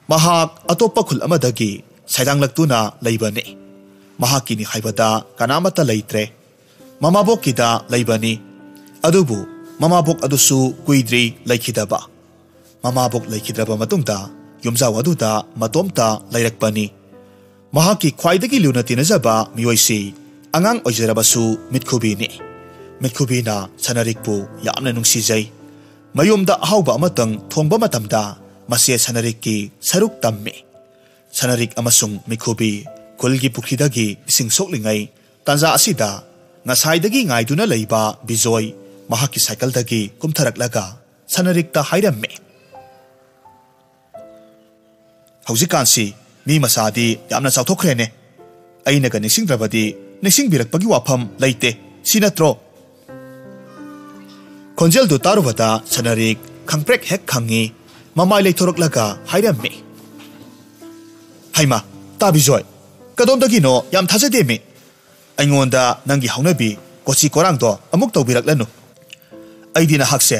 ꯃꯍꯥꯛ ꯑꯇꯣꯞꯄ ꯈꯨꯜ ꯑꯃꯗꯒꯤ ꯁꯩꯗꯥꯡꯂꯛꯇꯨꯅ ꯂꯩꯕꯅꯤ꯫ ꯃꯍꯥꯛꯀꯤꯅꯤ ꯍꯥꯏꯕꯗ ꯀꯅꯥꯃꯠꯇ ꯂꯩꯇ꯭ꯔꯦ꯫ ꯃꯃꯥꯕꯣꯛꯀꯤꯗ ꯂꯩꯕꯅꯤ꯫ ꯑꯗꯨꯕꯨ ꯃꯃꯥꯕꯣꯛ ꯑꯗꯨꯁꯨ ꯀꯨꯏꯗ꯭ꯔꯤ ꯂꯩꯈꯤꯗꯕ꯫ ꯃꯃꯥꯕꯣꯛ ꯂꯩꯈꯤꯗ꯭ꯔꯕ ꯃꯇꯨꯡꯗ ꯌꯨꯝꯖꯥꯎ ꯑꯗꯨꯗ ꯃꯇꯣꯝꯇ ꯂꯩꯔꯛꯄꯅꯤ꯫ ꯃꯍꯥꯛꯀꯤ ꯈ꯭ꯋꯥꯏꯗꯒꯤ ꯂꯨꯅ ꯇꯤꯟꯅꯖꯕ ꯃꯤꯑꯣꯏꯁꯤ ꯑꯉꯥꯡ ꯑꯣꯏꯖꯔꯕꯁꯨ ꯃꯤꯠꯈꯨꯕꯤꯅꯤ꯫ ꯃꯤꯠꯈꯨꯕꯤꯅ ꯁꯅꯥꯔꯤꯛꯄꯨ ꯌꯥꯝꯅ ꯅꯨꯡꯁꯤꯖꯩ꯫ ꯃꯌꯨꯝꯗ ꯑꯍꯥꯎꯕ ꯑꯃꯇꯪ ꯊꯣꯡꯕ ꯃꯇꯝꯗ ꯃꯆꯦ ꯁꯅꯥꯔꯤꯛꯀꯤ ꯁꯔꯨꯛ ꯇꯝꯃꯤ꯫ ꯁꯅꯥꯔꯤꯛ ꯑꯃꯁꯨꯡ ꯃꯤꯠꯈꯨꯕꯤ ꯈꯨꯜꯒꯤ ꯄꯨꯈ꯭ꯔꯤꯗꯒꯤ ꯏꯁꯤꯡ ꯁꯣꯛꯂꯤꯉꯩ ꯇꯥꯟꯖꯥ ꯑꯁꯤꯗ ꯉꯁꯥꯏꯗꯒꯤ ꯉꯥꯏꯗꯨꯅ ꯂꯩꯕ ꯕꯤꯖꯣꯏ ꯃꯍꯥꯛꯀꯤ ꯁꯥꯏꯀꯜꯗꯒꯤ ꯀꯨꯝꯊꯔꯛꯂꯒ ꯁꯅꯔꯤꯛꯇ ꯍꯥꯏꯔꯝꯃꯤ, "ꯍꯧꯖꯤꯛꯀꯥꯟꯁꯤ ꯃꯤ ꯃꯆꯥꯗꯤ ꯌꯥꯝꯅ ꯆꯥꯎꯊꯣꯛꯈ꯭ꯔꯦꯅꯦ꯫ ꯑꯩꯅꯒ ꯅꯤꯡꯁꯤꯡꯗ꯭ꯔꯕꯗꯤ ꯅꯤꯡꯁꯤꯡꯕꯤꯔꯛꯄꯒꯤ ꯋꯥꯐꯝ ꯂꯩꯇꯦ, ꯁꯤ ꯅꯠꯇ꯭ꯔꯣ?" ꯈꯣꯟꯖꯦꯜꯗꯨ ꯇꯥꯔꯨꯕꯗ ꯁꯅꯔꯤꯛ ꯈꯪꯄ꯭ꯔꯦꯛ ꯍꯦꯛ ꯈꯪꯉꯤ꯫ ꯃꯃꯥꯏ ꯂꯩꯊꯣꯔꯛꯂꯒ ꯍꯥꯏꯔꯝꯃꯤ, "ꯍꯩꯃꯥ, ꯇꯥ ꯕꯤꯖꯣꯏ, ꯀꯗꯣꯝꯗꯒꯤꯅꯣ ꯌꯥꯝ ꯊꯥꯖꯗꯦꯃꯤ꯫ ꯑꯩꯉꯣꯟꯗ ꯅꯪꯒꯤ ꯍꯧꯅꯕꯤ ꯀꯣꯆꯤ ꯀꯣꯔꯥꯡꯗꯣ ꯑꯃꯨꯛ ꯇꯧꯕꯤꯔꯛꯂꯅꯨ꯫ ꯑꯩꯗꯤ ꯅꯍꯥꯛꯁꯦ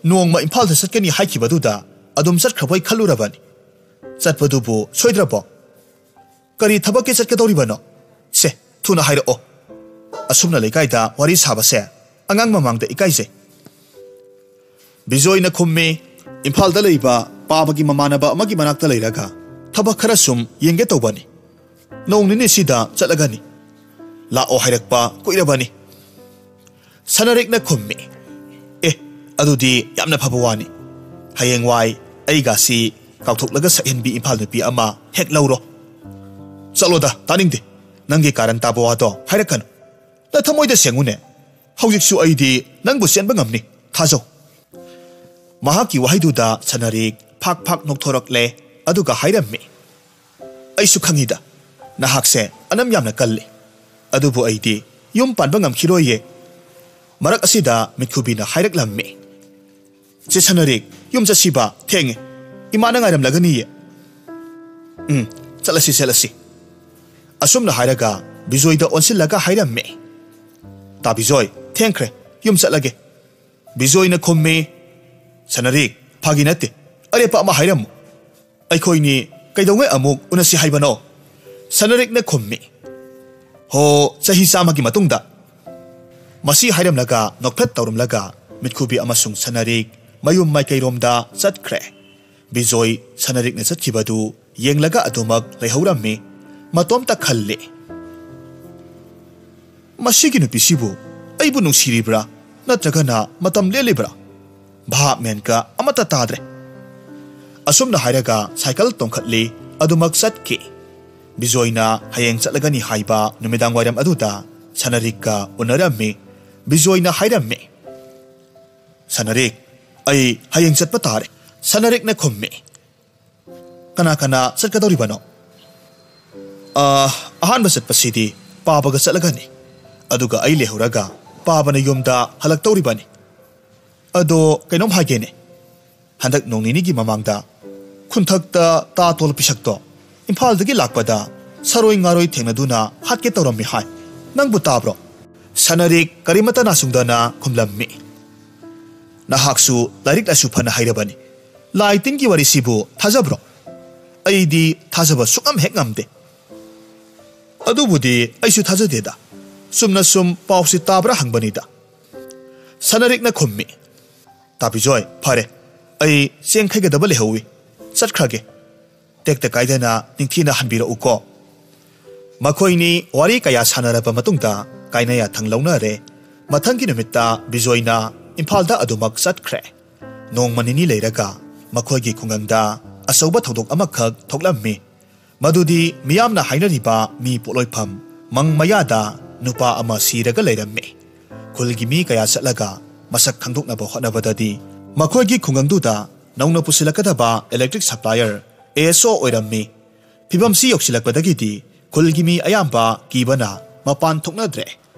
ꯅꯣꯡꯃ ꯏꯝꯐꯥꯜꯗ ꯆꯠꯀꯅꯤ ꯍꯥꯏꯈꯤꯕꯗꯨꯗ ꯑꯗꯨꯝ ꯆꯠꯈ꯭ꯔꯕꯣꯏ ꯈꯜꯂꯨꯔꯕꯅꯤ꯫ ꯆꯠꯄꯗꯨꯕꯨ ꯁꯣꯏꯗ꯭ꯔꯕꯣ? ꯀꯔꯤ ꯊꯕꯛꯀꯤ ꯆꯠꯀꯗꯧꯔꯤꯕꯅꯣ? ꯁꯦ, ꯊꯨꯅ ꯍꯥꯏꯔꯛꯑꯣ꯫ ꯑꯁꯨꯝꯅ ꯂꯩꯀꯥꯏꯗ ꯋꯥꯔꯤ ꯁꯥꯕꯁꯦ ꯑꯉꯥꯡ ꯃꯃꯥꯡꯗ ꯏꯀꯥꯏꯖꯩ꯫" ꯕꯤꯖꯣꯏꯅ ꯈꯨꯝꯃꯤ, "ꯏꯝꯐꯥꯜꯗ ꯂꯩꯕ ꯄꯥꯕꯒꯤ ꯃꯃꯥꯟꯅꯕ ꯑꯃꯒꯤ ꯃꯅꯥꯛꯇ ꯂꯩꯔꯒ ꯊꯕꯛ ꯈꯔ ꯁꯨꯝ ꯌꯦꯡꯒꯦ ꯇꯧꯕꯅꯤ꯫ ꯅꯣꯡ ꯅꯤꯅꯤꯁꯤꯗ ꯆꯠꯂꯒꯅꯤ꯫ ꯂꯥꯛꯑꯣ ꯍꯥꯏꯔꯛꯄ ꯀꯨꯏꯔꯕꯅꯤ꯫" ꯁꯅꯔꯤꯛꯅ ꯈꯨꯝꯃꯤ, "ꯑꯦ, ꯑꯗꯨꯗꯤ ꯌꯥꯝꯅ ꯐꯕ ꯋꯥꯅꯤ꯫ ꯍꯌꯦꯡꯋꯥꯏ ꯑꯩꯒꯥꯁꯤ ꯀꯥꯎꯊꯣꯛꯂꯒ ꯁꯛꯍꯦꯟꯕꯤ ꯏꯝꯐꯥꯜ ꯅꯨꯄꯤ ꯑꯃ ꯍꯦꯛ ꯂꯧꯔꯣ꯫" "ꯆꯠꯂꯣꯗ, ꯇꯥꯅꯤꯡꯗꯦ꯫ ꯅꯪꯒꯤ ꯀꯥꯔꯟ ꯇꯥꯕ ꯋꯥꯗꯣ ꯍꯥꯏꯔꯛꯀꯅꯨ꯫ ꯅꯊꯃꯣꯏꯗ ꯁꯦꯡꯉꯨꯅꯦ꯫ ꯍꯧꯖꯤꯛꯁꯨ ꯑꯩꯗꯤ ꯅꯪꯕꯨ ꯆꯦꯟꯕ ꯉꯝꯅꯤ, ꯊꯥꯖꯧ꯫" ꯃꯍꯥꯛꯀꯤ ꯋꯥꯍꯩꯗꯨꯗ ꯁꯅꯔꯤꯛ ꯐꯥꯛ ꯐꯥꯛ ꯅꯣꯛꯊꯣꯔꯛꯂꯦ, ꯑꯗꯨꯒ ꯍꯥꯏꯔꯝꯃꯤ, "ꯑꯩꯁꯨ ꯈꯪꯉꯤꯗ, ꯅꯍꯥꯛꯁꯦ ꯑꯅꯝ ꯌꯥꯝꯅ ꯀꯜꯂꯤ꯫ ꯑꯗꯨꯕꯨ ꯑꯩꯗꯤ ꯌꯨꯝ ꯄꯥꯟꯕ ꯉꯝꯈꯤꯔꯣꯏꯌꯦ꯫" ꯃꯔꯛ ꯑꯁꯤꯗ ꯃꯤꯠꯈꯨꯕꯤꯅ ꯍꯥꯏꯔꯛꯂꯝꯃꯤ, "ꯆꯦ ꯁꯅꯔꯤꯛ, ꯌꯨꯝ ꯆꯠꯁꯤꯕ, ꯊꯦꯡꯉꯦ꯫ ꯏꯃꯥꯅ ꯉꯥꯏꯔꯝꯂꯒꯅꯤꯌꯦ꯫" "ꯎꯝ, ꯆꯠꯂꯁꯤ, ꯆꯠꯂꯁꯤ꯫" ꯑꯁꯨꯝꯅ ꯍꯥꯏꯔꯒ ꯕꯤꯖꯣꯏꯗ ꯑꯣꯟꯁꯤꯜꯂꯒ ꯍꯥꯏꯔꯝꯃꯤ, "ꯇꯥ ꯕꯤꯖꯣꯏ, ꯊꯦꯡꯈ꯭ꯔꯦ, ꯌꯨꯝ ꯆꯠꯂꯒꯦ꯫" ꯕꯤꯖꯣꯏꯅ ꯈꯨꯝꯃꯤ, "ꯁꯅꯔꯤꯛ, ꯐꯥꯒꯤ ꯅꯠꯇꯦ꯫ ꯑꯔꯦꯞꯄ ꯑꯃ ꯍꯥꯏꯔꯝꯃꯨ꯫ ꯑꯩꯈꯣꯏꯅꯤ ꯀꯩꯗꯧꯉꯩ ꯑꯃꯨꯛ ꯎꯅꯁꯤ ꯍꯥꯏꯕꯅꯣ?" ꯁꯅꯔꯤꯛꯅ ꯈꯨꯝꯃꯤ, "ꯍꯣ, ꯆꯍꯤ ꯆꯥꯝꯃꯒꯤ ꯃꯇꯨꯡꯗ꯫" ꯃꯁꯤ ꯍꯥꯏꯔꯝꯂꯒ ꯅꯣꯛꯐꯦꯠ ꯇꯧꯔꯝꯂꯒ ꯃꯤꯠꯈꯨꯕꯤ ꯑꯃꯁꯨꯡ ꯁꯅꯔꯤꯛ ꯃꯌꯨꯝ ꯃꯥꯏꯀꯩꯔꯣꯝꯗ ꯆꯠꯈ꯭ꯔꯦ꯫ ꯕꯤꯖꯣꯏ ꯁꯅꯔꯤꯛꯅ ꯆꯠꯈꯤꯕꯗꯨ ꯌꯦꯡꯂꯒ ꯑꯗꯨꯃꯛ ꯂꯩꯍꯧꯔꯝꯃꯤ꯫ ꯃꯇꯣꯝꯇ ꯈꯜꯂꯤ, "ꯃꯁꯤꯒꯤ ꯅꯨꯄꯤꯁꯤꯕꯨ ꯑꯩꯕꯨ ꯅꯨꯡꯁꯤꯔꯤꯕ꯭ꯔꯥ ꯅꯠꯇ꯭ꯔꯒꯅ ꯃꯇꯝ ꯂꯦꯜꯂꯤꯕ꯭ꯔꯥ? ꯚꯥꯞ ꯃꯦꯟꯒ ꯑꯃꯠꯇ ꯇꯥꯗ꯭ꯔꯦ꯫" ꯑꯁꯨꯝꯅ ꯍꯥꯏꯔꯒ ꯁꯥꯏꯀꯜ ꯇꯣꯡꯈꯠꯂꯤ, ꯑꯗꯨꯃꯛ ꯆꯠꯈꯤ꯫ ꯕꯤꯖꯣꯏꯅ ꯍꯌꯦꯡ ꯆꯠꯂꯒꯅꯤ ꯍꯥꯏꯕ ꯅꯨꯃꯤꯗꯥꯡ ꯋꯥꯏꯔꯝ ꯑꯗꯨꯗ ꯁꯅꯔꯤꯛꯀ ꯎꯅꯔꯝꯃꯤ꯫ ꯕꯤꯖꯣꯏꯅ ꯍꯥꯏꯔꯝꯃꯤ, "ꯁꯅꯔꯤꯛ, ꯑꯩ ꯍꯌꯦꯡ ꯆꯠꯄ ꯇꯥꯔꯦ꯫" ꯁꯅꯔꯤꯛꯅ ꯈꯨꯝꯃꯤ, "ꯀꯅꯥ ꯀꯅꯥ ꯆꯠꯀꯗꯧꯔꯤꯕꯅꯣ?" "ꯑꯥ, ꯑꯍꯥꯟꯕ ꯆꯠꯄꯁꯤꯗꯤ ꯄꯥꯕꯒ ꯆꯠꯂꯒꯅꯤ꯫ ꯑꯗꯨꯒ ꯑꯩ ꯂꯩꯍꯧꯔꯒ ꯄꯥꯕꯅ ꯌꯨꯝꯗ ꯍꯜꯂꯛꯇꯧꯔꯤꯕꯅꯤ꯫ ꯑꯗꯣ ꯀꯩꯅꯣꯝ ꯍꯥꯏꯒꯦꯅꯦ꯫ ꯍꯟꯗꯛ ꯅꯣꯡ ꯅꯤꯅꯤꯒꯤ ꯃꯃꯥꯡꯗ ꯈꯨꯟꯊꯛꯇ ꯇꯥ ꯇꯣꯜ ꯄꯤꯁꯛꯇꯣ ꯏꯝꯐꯥꯜꯗꯒꯤ ꯂꯥꯛꯄꯗ ꯁꯔꯣꯏ ꯉꯥꯔꯣꯏ ꯊꯦꯡꯅꯗꯨꯅ ꯍꯥꯠꯀꯦ ꯇꯧꯔꯝꯃꯤ ꯍꯥꯏ꯫ ꯅꯪꯕꯨ ꯇꯥꯕ꯭ꯔꯣ?" ꯁꯅꯔꯤꯛ ꯀꯔꯤꯃꯠꯇ ꯅꯥꯆꯨꯡꯗꯅ ꯈꯨꯝꯂꯝꯃꯤ, "ꯅꯍꯥꯛꯁꯨ ꯂꯥꯏꯔꯤꯛ ꯂꯥꯏꯁꯨ ꯐꯅ ꯍꯩꯔꯕꯅꯤ꯫ ꯂꯥꯏ ꯇꯤꯟꯒꯤ ꯋꯥꯔꯤꯁꯤꯕꯨ ꯊꯥꯖꯕ꯭ꯔꯣ? ꯑꯩꯗꯤ ꯊꯥꯖꯕ ꯁꯨꯛꯉꯝ ꯍꯦꯛ ꯉꯝꯗꯦ꯫" "ꯑꯗꯨꯕꯨꯗꯤ ꯑꯩꯁꯨ ꯊꯥꯖꯗꯦꯗ꯫ ꯆꯨꯝꯅ ꯁꯨꯝ ꯄꯥꯎꯁꯤ ꯇꯥꯕ꯭ꯔꯥ ꯍꯪꯕꯅꯤꯗ꯫" ꯁꯅꯔꯤꯛꯅ ꯈꯨꯝꯃꯤ, "ꯇꯥꯕꯤꯖꯣꯏ, ꯐꯔꯦ, ꯑꯩ ꯆꯦꯡ ꯈꯩꯒꯗꯕ ꯂꯩꯍꯧꯏ, ꯆꯠꯈ꯭ꯔꯒꯦ꯫ ꯇꯦꯛꯇ ꯀꯥꯏꯗꯅ ꯅꯤꯡꯊꯤꯅ ꯍꯟꯕꯤꯔꯛꯎꯀꯣ꯫" ꯃꯈꯣꯏꯅꯤ ꯋꯥꯔꯤ ꯀꯌꯥ ꯁꯥꯟꯅꯔꯕ ꯃꯇꯨꯡꯗ ꯀꯥꯏꯅ ꯌꯥꯊꯪ ꯂꯧꯅꯔꯦ꯫ ꯃꯊꯪꯒꯤ ꯅꯨꯃꯤꯠꯇ ꯕꯤꯖꯣꯏꯅ ꯏꯝꯐꯥꯜꯗ ꯑꯗꯨꯃꯛ ꯆꯠꯈ꯭ꯔꯦ꯫ ꯅꯣꯡꯃ ꯅꯤꯅꯤ ꯂꯩꯔꯒ ꯃꯈꯣꯏꯒꯤ ꯈꯨꯡꯒꯪꯗ ꯑꯆꯧꯕ ꯊꯧꯗꯣꯛ ꯑꯃꯈꯛ ꯊꯣꯛꯂꯝꯃꯤ꯫ ꯃꯗꯨꯗꯤ ꯃꯤꯌꯥꯝꯅ ꯍꯥꯏꯅꯔꯤꯕ ꯃꯤ ꯄꯣꯠꯂꯣꯏꯐꯝ ꯃꯪ ꯃꯌꯥꯗ ꯅꯨꯄꯥ ꯑꯃ ꯁꯤꯔꯒ ꯂꯩꯔꯝꯃꯤ꯫ ꯈꯨꯜꯒꯤ ꯃꯤ ꯀꯌꯥ ꯆꯠꯂꯒ ꯃꯁꯛ ꯈꯪꯗꯣꯛꯅꯕ ꯍꯣꯠꯅꯕꯗꯗꯤ ꯃꯈꯣꯏꯒꯤ ꯈꯨꯡꯒꯪꯗꯨꯗ ꯅꯧꯅ ꯄꯨꯁꯤꯜꯂꯛꯀꯗꯕ electric supplier ASO ꯑꯣꯏꯔꯝꯃꯤ꯫ ꯐꯤꯕꯝꯁꯤ ꯌꯧꯁꯤꯜꯂꯛꯄꯗꯒꯤꯗꯤ ꯈꯨꯜꯒꯤ ꯃꯤ ꯑꯌꯥꯝꯕ ꯀꯤꯕꯅ ꯃꯄꯥꯟ ꯊꯣꯛꯅꯗ꯭ꯔꯦ꯫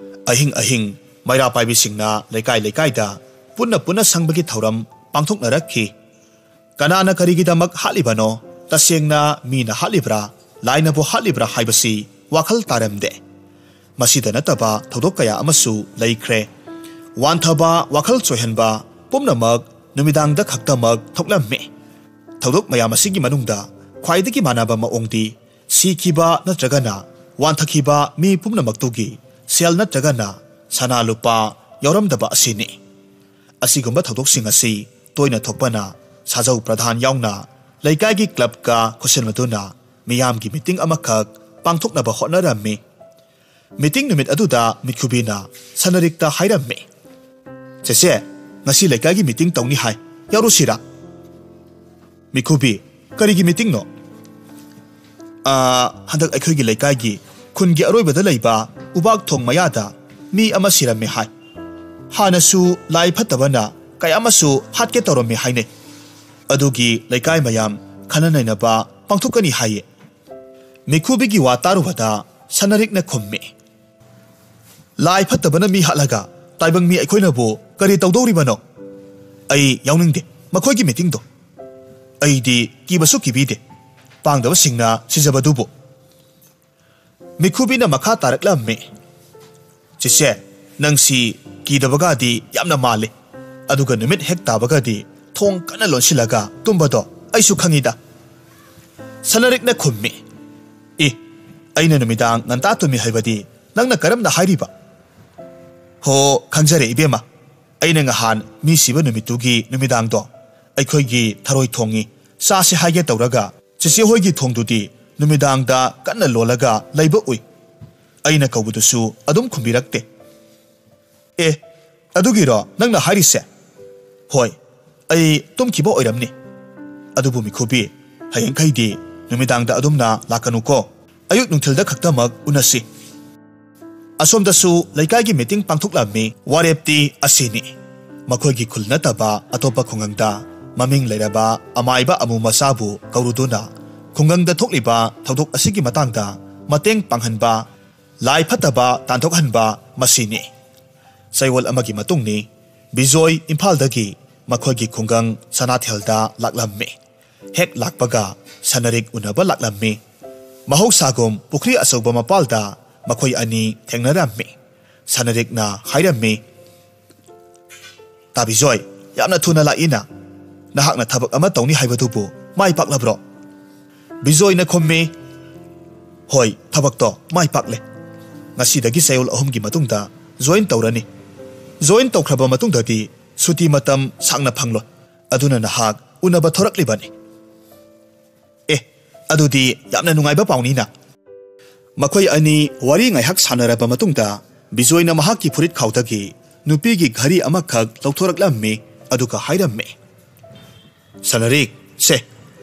ꯑꯍꯤꯡ ꯑꯍꯤꯡ ꯃꯩꯔꯥ ꯄꯥꯏꯕꯤꯁꯤꯡꯅ ꯂꯩꯀꯥꯏ ꯂꯩꯀꯥꯏꯗ ꯄꯨꯟꯅ ꯄꯨꯟꯅ ꯁꯪꯕꯒꯤ ꯊꯧꯔꯝ ꯄꯥꯡꯊꯣꯛꯅꯔꯛꯈꯤ꯫ ꯀꯅꯥꯅ ꯀꯔꯤꯒꯤꯗꯃꯛ ꯍꯥꯠꯂꯤꯕꯅꯣ? ꯇꯁꯦꯡꯅ ꯃꯤꯅ ꯍꯥꯠꯂꯤꯕ꯭ꯔꯥ, ꯂꯥꯏꯅꯕꯨ ꯍꯥꯠꯂꯤꯕ꯭ꯔꯥ ꯍꯥꯏꯕꯁꯤ ꯋꯥꯈꯜ ꯇꯥꯔꯝꯗꯦ꯫ ꯃꯁꯤꯗ ꯅꯠꯇꯕ ꯊꯧꯗꯣꯛ ꯀꯌꯥ ꯑꯃꯁꯨ ꯂꯩꯈ꯭ꯔꯦ꯫ ꯋꯥꯟꯊꯕ, ꯋꯥꯈꯜ ꯆꯣꯏꯍꯟꯕ ꯄꯨꯝꯅꯃꯛ ꯅꯨꯃꯤꯗꯥꯡꯗ ꯈꯛꯇꯃꯛ ꯊꯣꯛꯂꯝꯃꯤ꯫ ꯊꯧꯗꯣꯛ ꯃꯌꯥꯝ ꯑꯁꯤꯒꯤ ꯃꯅꯨꯡꯗ ꯈ꯭ꯋꯥꯏꯗꯒꯤ ꯃꯥꯟꯅꯕ ꯃꯑꯣꯡꯗꯤ ꯁꯤꯈꯤꯕ ꯅꯠꯇ꯭ꯔꯒꯅ ꯋꯥꯟꯊꯈꯤꯕ ꯃꯤ ꯄꯨꯝꯅꯃꯛꯇꯨꯒꯤ ꯁꯦꯜ ꯅꯠꯇ꯭ꯔꯒꯅ ꯁꯅꯥ ꯂꯨꯄꯥ ꯌꯥꯎꯔꯝꯗꯕ ꯑꯁꯤꯅꯤ꯫ ꯑꯁꯤꯒꯨꯝꯕ ꯊꯧꯗꯣꯛꯁꯤꯡ ꯑꯁꯤ ꯇꯣꯏꯅ ꯊꯣꯛꯄꯅ ꯁꯥꯖꯧ ꯄ꯭ꯔꯙꯥꯟ ꯌꯥꯎꯅ ꯂꯩꯀꯥꯏꯒꯤ ꯀ꯭ꯂꯕꯀ ꯈꯨꯠꯁꯤꯟꯅꯗꯨꯅ ꯃꯤꯌꯥꯝꯒꯤ ꯃꯤꯇꯤꯡ ꯑꯃꯈꯛ ꯄꯥꯡꯊꯣꯛꯅꯕ ꯍꯣꯠꯅꯔꯝꯃꯤ꯫ ꯃꯤꯇꯤꯡ ꯅꯨꯃꯤꯠ ꯑꯗꯨꯗ ꯃꯤꯠꯈꯨꯕꯤꯅ ꯁꯅꯔꯤꯛꯇ ꯍꯥꯏꯔꯝꯃꯤ, "ꯆꯦꯆꯦ, ꯉꯁꯤ ꯂꯩꯀꯥꯏꯒꯤ ꯃꯤꯇꯤꯡ ꯇꯧꯅꯤ ꯍꯥꯏ, ꯌꯥꯎꯔꯨꯁꯤꯔꯥ?" ꯃꯤꯠꯈꯨꯕꯤ, "ꯀꯔꯤꯒꯤ ꯃꯤꯇꯤꯡꯅꯣ?" "ꯑꯥ, ꯍꯟꯗꯛ ꯑꯩꯈꯣꯏꯒꯤ ꯂꯩꯀꯥꯏꯒꯤ ꯈꯨꯟꯒꯤ ꯑꯔꯣꯏꯕꯗ ꯂꯩꯕ ꯎꯕꯥꯛ ꯊꯣꯡ ꯃꯌꯥꯗ ꯃꯤ ꯑꯃ ꯁꯤꯔꯝꯃꯦ ꯍꯥꯏ꯫ ꯍꯥꯟꯅꯁꯨ ꯂꯥꯏ ꯐꯠꯇꯕꯅ ꯀꯌꯥ ꯑꯃꯁꯨ ꯍꯥꯠꯀꯦ ꯇꯧꯔꯝꯃꯦ ꯍꯥꯏꯅꯩ꯫ ꯑꯗꯨꯒꯤ ꯂꯩꯀꯥꯏ ꯃꯌꯥꯝ ꯈꯟꯅ ꯅꯩꯅꯕ ꯄꯥꯡꯊꯣꯛꯀꯅꯤ ꯍꯥꯏꯌꯦ꯫ ꯃꯤꯈꯨꯕꯤꯒꯤ ꯋꯥ ꯇꯥꯔꯨꯕꯗ ꯁꯅꯔꯤꯛꯅ ꯈꯨꯝꯃꯤ, "ꯂꯥꯏ ꯐꯠꯇꯕꯅ ꯃꯤ ꯍꯥꯠꯂꯒ ꯇꯥꯏꯕꯪ ꯃꯤ ꯑꯩꯈꯣꯏꯅꯕꯨ ꯀꯔꯤ ꯇꯧꯗꯧꯔꯤꯕꯅꯣ? ꯑꯩ ꯌꯥꯎꯅꯤꯡꯗꯦ ꯃꯈꯣꯏꯒꯤ ꯃꯤꯇꯤꯡꯗꯣ꯫ ꯑꯩꯗꯤ ꯀꯤꯕꯁꯨ ꯀꯤꯕꯤꯗꯦ꯫ ꯄꯥꯡꯗꯕꯁꯤꯡꯅ ꯁꯤꯖꯕꯗꯨꯕꯨ"꯫ ꯃꯤꯈꯨꯕꯤꯅ ꯃꯈꯥ ꯇꯥꯔꯛꯂꯝꯃꯤ, "ꯆꯤꯆꯦ, ꯅꯪꯁꯤ ꯀꯤꯗꯕꯒꯗꯤ ꯌꯥꯝꯅ ꯃꯥꯜꯂꯤ꯫ ꯑꯗꯨꯒ ꯅꯨꯃꯤꯠ ꯍꯦꯛ ꯇꯥꯕꯒꯗꯤ ꯊꯣꯡ ꯀꯟꯅ ꯂꯣꯟꯁꯤꯜꯂꯒ ꯇꯨꯝꯕꯗꯣ ꯑꯩꯁꯨ ꯈꯪꯉꯤꯗ"꯫ ꯁꯅꯔꯤꯛꯅ ꯈꯨꯝꯃꯤ, "ꯑꯦ, ꯑꯩꯅ ꯅꯨꯃꯤꯗꯥꯡ ꯉꯟꯇꯥ ꯇꯨꯝꯃꯤ ꯍꯥꯏꯕꯗꯤ ꯅꯪꯅ ꯀꯔꯝꯅ ꯍꯥꯏꯔꯤꯕ?" "ꯍꯣ, ꯈꯪꯖꯔꯦ ꯏꯕꯦꯝꯃ꯫ ꯑꯩꯅ ꯉꯍꯥꯟ ꯃꯤ ꯁꯤꯕ ꯅꯨꯃꯤꯠꯇꯨꯒꯤ ꯅꯨꯃꯤꯗꯥꯡꯗꯣ ꯑꯩꯈꯣꯏꯒꯤ ꯊꯔꯣꯏ ꯊꯣꯡꯉꯤ ꯆꯥꯁꯦ ꯍꯥꯏꯒꯦ ꯇꯧꯔꯒ ꯆꯤꯆꯦ ꯍꯣꯏꯒꯤ ꯊꯣꯡꯗꯨꯗꯤ ꯅꯨꯃꯤꯗꯥꯡꯗ ꯀꯟꯅ ꯂꯣꯜꯂꯒ ꯂꯩꯕ ꯎꯏ꯫ ꯑꯩꯅ ꯀꯧꯕꯗꯨꯁꯨ ꯑꯗꯨꯝ ꯈꯨꯝꯕꯤꯔꯛꯇꯦ"꯫ "ꯑꯦ, ꯑꯗꯨꯒꯤꯔꯣ ꯅꯪꯅ ꯍꯥꯏꯔꯤꯁꯦ?" "ꯍꯣꯏ, ꯑꯩ ꯇꯨꯝꯈꯤꯕ ꯑꯣꯏꯔꯝꯅꯤ꯫ ꯑꯗꯨꯕꯨ ꯃꯤꯈꯨꯕꯤ, ꯍꯌꯦꯡꯈꯩꯗꯤ ꯅꯨꯃꯤꯗꯥꯡꯗ ꯑꯗꯨꯝꯅ ꯂꯥꯛꯀꯅꯨꯀꯣ꯫ ꯑꯌꯨꯛ ꯅꯨꯡꯊꯤꯜꯗ ꯈꯛꯇꯃꯛ ꯎꯅꯁꯤ"꯫ ꯑꯁꯣꯝꯗꯁꯨ ꯂꯩꯀꯥꯏꯒꯤ ꯃꯤꯇꯤꯡ ꯄꯥꯡꯊꯣꯛꯂꯝꯃꯤ꯫ ꯋꯥꯔꯦꯞꯇꯤ ꯑꯁꯤꯅꯤ: ꯃꯈꯣꯏꯒꯤ ꯈꯨꯜ ꯅꯠꯇꯕ ꯑꯇꯣꯞꯄ ꯈꯨꯡꯒꯪꯗ ꯃꯃꯤꯡ ꯂꯩꯔꯕ ꯑꯃꯥꯏꯕ ꯑꯃꯨ ꯃꯆꯥꯕꯨ ꯀꯧꯔꯨꯗꯨꯅ ꯈꯨꯡꯒꯪꯗ ꯊꯣꯛꯂꯤꯕ ꯊꯧꯗꯣꯛ ꯑꯁꯤꯒꯤ ꯃꯇꯥꯡꯗ ꯃꯇꯦꯡ ꯄꯥꯡꯍꯟꯕ, ꯂꯥꯏ ꯐꯠꯇꯕ ꯇꯥꯟꯊꯣꯛꯍꯟꯕ, ꯃꯁꯤꯅꯤ꯫ ꯆꯌꯣꯜ ꯑꯃꯒꯤ ꯃꯇꯨꯡꯅꯤ꯫ ꯕꯤꯖꯣꯏ ꯏꯝꯐꯥꯜꯗꯒꯤ ꯃꯈꯣꯏꯒꯤ ꯈꯨꯡꯒꯪ ꯁꯅꯥꯊꯦꯜꯗ ꯂꯥꯛꯂꯝꯃꯤ꯫ ꯍꯦꯛ ꯂꯥꯛꯄꯒ ꯁꯅꯔꯤꯛ ꯎꯅꯕ ꯂꯥꯛꯂꯝꯃꯤ꯫ ꯃꯍꯧꯁꯥꯒꯨꯝ ꯄꯨꯈ꯭ꯔꯤ ꯑꯆꯧꯕ ꯃꯄꯥꯜꯗ ꯃꯈꯣꯏ ꯑꯅꯤ ꯊꯦꯡꯅꯔꯝꯃꯤ꯫ ꯁꯅꯔꯤꯛꯅ ꯍꯥꯏꯔꯝꯃꯤ, "ꯇꯥ ꯕꯤꯖꯣꯏ, ꯌꯥꯝꯅ ꯊꯨꯅ ꯂꯥꯛꯏꯅ꯫ ꯅꯍꯥꯛꯅ ꯊꯕꯛ ꯑꯃ ꯇꯧꯅꯤ ꯍꯥꯏꯕꯗꯨꯕꯨ ꯃꯥꯏ ꯄꯥꯛꯂꯕ꯭ꯔꯣ?" ꯕꯤꯖꯣꯏꯅ ꯈꯨꯝꯃꯤ, "ꯍꯣꯏ, ꯊꯕꯛꯇꯣ ꯃꯥꯏ ꯄꯥꯛꯂꯦ꯫ ꯉꯁꯤꯗꯒꯤ ꯆꯌꯣꯜ ꯑꯍꯨꯝꯒꯤ ꯃꯇꯨꯡꯗ ꯖꯣꯏꯟ ꯇꯧꯔꯅꯤ꯫ ꯖꯣꯏꯟ ꯇꯧꯈ꯭ꯔꯕ ꯃꯇꯨꯡꯗꯗꯤ ꯁꯨꯇꯤ ꯃꯇꯝ ꯁꯥꯡꯅ ꯐꯪꯂꯣꯏ꯫ ꯑꯗꯨꯅ ꯅꯍꯥꯛ ꯎꯅꯕ ꯊꯣꯔꯛꯂꯤꯕꯅꯤ"꯫ "ꯑꯦ, ꯑꯗꯨꯗꯤ ꯌꯥꯝꯅ ꯅꯨꯡꯉꯥꯏꯕ ꯄꯥꯎꯅꯤꯅ"꯫ ꯃꯈꯣꯏ ꯑꯅꯤ ꯋꯥꯔꯤ ꯉꯥꯏꯍꯥꯛ ꯁꯥꯟꯅꯔꯕ ꯃꯇꯨꯡꯗ ꯕꯤꯖꯣꯏꯅ ꯃꯍꯥꯛꯀꯤ ꯐꯨꯔꯤꯠ ꯈꯥꯎꯗꯒꯤ ꯅꯨꯄꯤꯒꯤ ꯘꯔꯤ ꯑꯃꯈꯛ ꯂꯧꯊꯣꯔꯛꯂꯝꯃꯤ, ꯑꯗꯨꯒ ꯍꯥꯏꯔꯝꯃꯤ, "ꯁꯅꯔꯤꯛ, ꯁꯦ,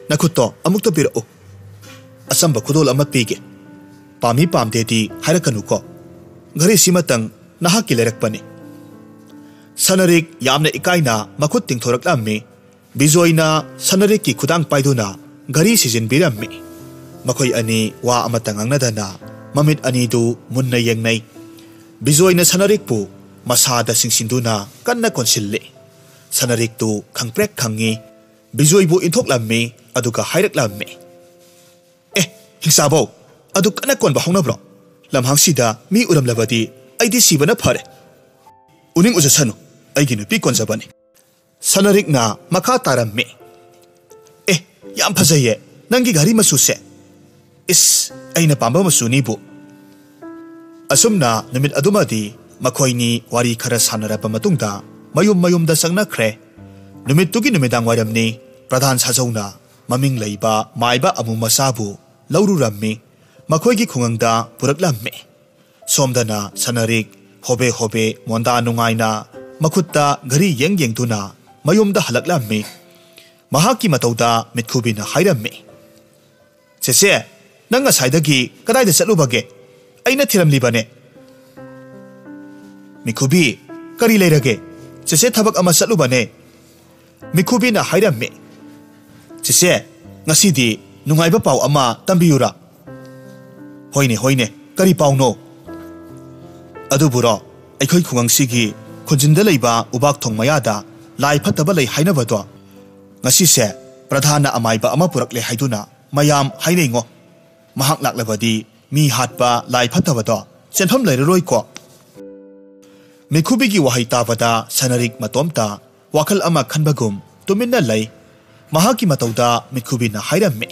ꯅꯈꯨꯠꯇꯣ ꯑꯃꯨꯛꯇ ꯄꯤꯔꯛꯎ꯫ ꯑꯆꯝꯕ ꯈꯨꯗꯣꯜ ꯑꯃ ꯄꯤꯒꯦ꯫ ꯄꯥꯝꯃꯤ ꯄꯥꯝꯗꯦꯗꯤ ꯍꯥꯏꯔꯛꯀꯅꯨꯀꯣ"꯫ "ꯘꯔꯤꯁꯤꯃꯇꯪ ꯅꯍꯥꯛꯀꯤ ꯂꯩꯔꯛꯄꯅꯤ꯫" ꯁꯅꯔꯤꯛ ꯌꯥꯝꯅ ꯏꯀꯥꯏꯅ ꯃꯈꯨꯠ ꯇꯤꯡꯊꯣꯔꯛꯂꯝꯃꯤ꯫ ꯕꯤꯖꯣꯏꯅ ꯁꯅꯔꯤꯛꯀꯤ ꯈꯨꯗꯥꯡ ꯄꯥꯏꯗꯨꯅ ꯘꯔꯤ ꯁꯤꯖꯤꯟꯕꯤꯔꯝꯃꯤ꯫ ꯃꯈꯣꯏ ꯑꯅꯤ ꯋꯥ ꯑꯃꯠꯇ ꯉꯥꯡꯅꯗꯅ ꯃꯃꯤꯠ ꯑꯅꯤꯗꯨ ꯃꯨꯟꯅ ꯌꯦꯡꯅꯩ꯫ ꯕꯤꯖꯣꯏꯅ ꯁꯅꯔꯤꯛꯄꯨ ꯃꯁꯥꯗ ꯁꯤꯡꯁꯤꯟꯗꯨꯅ ꯀꯟꯅ ꯀꯣꯟꯁꯤꯜꯂꯤ꯫ ꯁꯅꯔꯤꯛꯇꯨ ꯈꯪꯄ꯭ꯔꯦꯛ ꯈꯪꯉꯤ꯫ ꯕꯤꯖꯣꯏꯕꯨ ꯏꯟꯊꯣꯛꯂꯝꯃꯤ, ꯑꯗꯨꯒ ꯍꯥꯏꯔꯛꯂꯝꯃꯤ, "ꯑꯦ, ꯍꯤꯡꯆꯥꯕꯧ, ꯑꯗꯨ ꯀꯟꯅ ꯀꯣꯟꯕ ꯍꯧꯅꯕ꯭ꯔꯣ? ꯂꯝꯍꯥꯡꯁꯤꯗ ꯃꯤ ꯎꯔꯝꯂꯕꯗꯤ ꯑꯩꯗꯤ ꯁꯤꯕꯅ ꯐꯔꯦ꯫" "ꯎꯅꯤꯡ ꯎꯖꯁꯅꯨ, ꯑꯩꯒꯤ ꯅꯨꯄꯤ ꯀꯣꯟꯖꯕꯅꯤ꯫" ꯁꯅꯔꯤꯛꯅ ꯃꯈꯥ ꯇꯥꯔꯝꯃꯤ, "ꯑꯦ, ꯌꯥꯝ ꯐꯖꯩꯌꯦ ꯅꯪꯒꯤ ꯘꯔꯤ ꯃꯆꯨꯁꯦ꯫ ꯏꯁ, ꯑꯩꯅ ꯄꯥꯝꯕ ꯃꯆꯨꯅꯤꯕꯨ꯫" ꯑꯁꯨꯝꯅ ꯅꯨꯃꯤꯠ ꯑꯗꯨꯃꯗꯤ ꯃꯈꯣꯏꯅꯤ ꯋꯥꯔꯤ ꯈꯔ ꯁꯥꯟꯅꯔꯕ ꯃꯇꯨꯡꯗ ꯃꯌꯨꯝ ꯃꯌꯨꯝꯗ ꯆꯪꯅꯈ꯭ꯔꯦ꯫ ꯅꯨꯃꯤꯠꯇꯨꯒꯤ ꯅꯨꯃꯤꯗꯥꯡ ꯋꯥꯏꯔꯝꯅꯤ꯫ ꯄ꯭ꯔꯙꯥꯟ ꯁꯥꯖꯧꯅ ꯃꯃꯤꯡ ꯂꯩꯕ ꯃꯥꯏꯕ ꯑꯃꯨ ꯃꯆꯥꯕꯨ ꯂꯧꯔꯨꯔꯝꯃꯤ꯫ ꯃꯈꯣꯏꯒꯤ ꯈꯨꯡꯒꯪꯗ ꯄꯨꯔꯛꯂꯝꯃꯤ꯫ ꯁꯣꯝꯗꯅ ꯁꯅꯔꯤꯛ ꯍꯣꯕꯦ ꯍꯣꯕꯦ ꯃꯣꯟꯗꯥ ꯅꯨꯡꯉꯥꯏꯅ ꯃꯈꯨꯠꯇ ꯘꯔꯤ ꯌꯦꯡ ꯌꯦꯡꯗꯨꯅ ꯃꯌꯨꯝꯗ ꯍꯜꯂꯛꯂꯝꯃꯤ꯫ ꯃꯍꯥꯛꯀꯤ ꯃꯇꯧꯗ ꯃꯤꯠꯈꯨꯕꯤꯅ ꯍꯥꯏꯔꯝꯃꯤ, "ꯆꯦꯆꯦ, ꯅꯪ ꯉꯁꯥꯏꯗꯒꯤ ꯀꯗꯥꯏꯗ ꯆꯠꯂꯨꯕꯒꯦ? ꯑꯩꯅ ꯊꯤꯔꯝꯂꯤꯕꯅꯦ꯫" "ꯃꯤꯠꯈꯨꯕꯤ, ꯀꯔꯤ ꯂꯩꯔꯒꯦ? ꯆꯦꯆꯦ ꯊꯕꯛ ꯑꯃ ꯆꯠꯂꯨꯕꯅꯦ꯫" ꯃꯤꯠꯈꯨꯕꯤꯅ ꯍꯥꯏꯔꯝꯃꯤ, "ꯆꯦꯆꯦ, ꯉꯁꯤꯗꯤ ꯅꯨꯡꯉꯥꯏꯕ ꯄꯥꯎ ꯑꯃ ꯇꯝꯕꯤꯌꯨꯔꯥ?" "ꯍꯣꯏꯅꯦ, ꯍꯣꯏꯅꯦ, ꯀꯔꯤ ꯄꯥꯎꯅꯣ?" "ꯑꯗꯨꯕꯨꯔꯣ, ꯑꯩꯈꯣꯏ ꯈꯨꯡꯒꯪꯁꯤꯒꯤ ꯈꯨꯟꯖꯤꯟꯗ ꯂꯩꯕ ꯎꯕꯥꯛ ꯊꯣꯡ ꯃꯌꯥꯗ ꯂꯥꯏ ꯐꯠꯇꯕ ꯂꯩ ꯍꯥꯏꯅꯕꯗꯣ, ꯉꯁꯤꯁꯦ ꯄ꯭ꯔꯙꯥꯟꯅ ꯑꯃꯥꯏꯕ ꯑꯃ ꯄꯨꯔꯛꯂꯦ ꯍꯥꯏꯗꯨꯅ ꯃꯌꯥꯝ ꯍꯥꯏꯅꯩꯉꯣ꯫ ꯃꯍꯥꯛ ꯂꯥꯛꯂꯕꯗꯤ ꯃꯤ ꯍꯥꯠꯄ ꯂꯥꯏ ꯐꯠꯇꯕꯗꯣ ꯆꯦꯟꯐꯝ ꯂꯩꯔꯔꯣꯏꯀꯣ꯫" ꯃꯤꯠꯈꯨꯕꯤꯒꯤ ꯋꯥꯍꯩ ꯇꯥꯕꯗ ꯁꯅꯔꯤꯛ ꯃꯇꯣꯝꯇ ꯋꯥꯈꯜ ꯑꯃ ꯈꯟꯕꯒꯨꯝ ꯇꯨꯃꯤꯟꯅ ꯂꯩ꯫ ꯃꯍꯥꯛꯀꯤ ꯃꯇꯧꯗ ꯃꯤꯠꯈꯨꯕꯤꯅ ꯍꯥꯏꯔꯝꯃꯤ,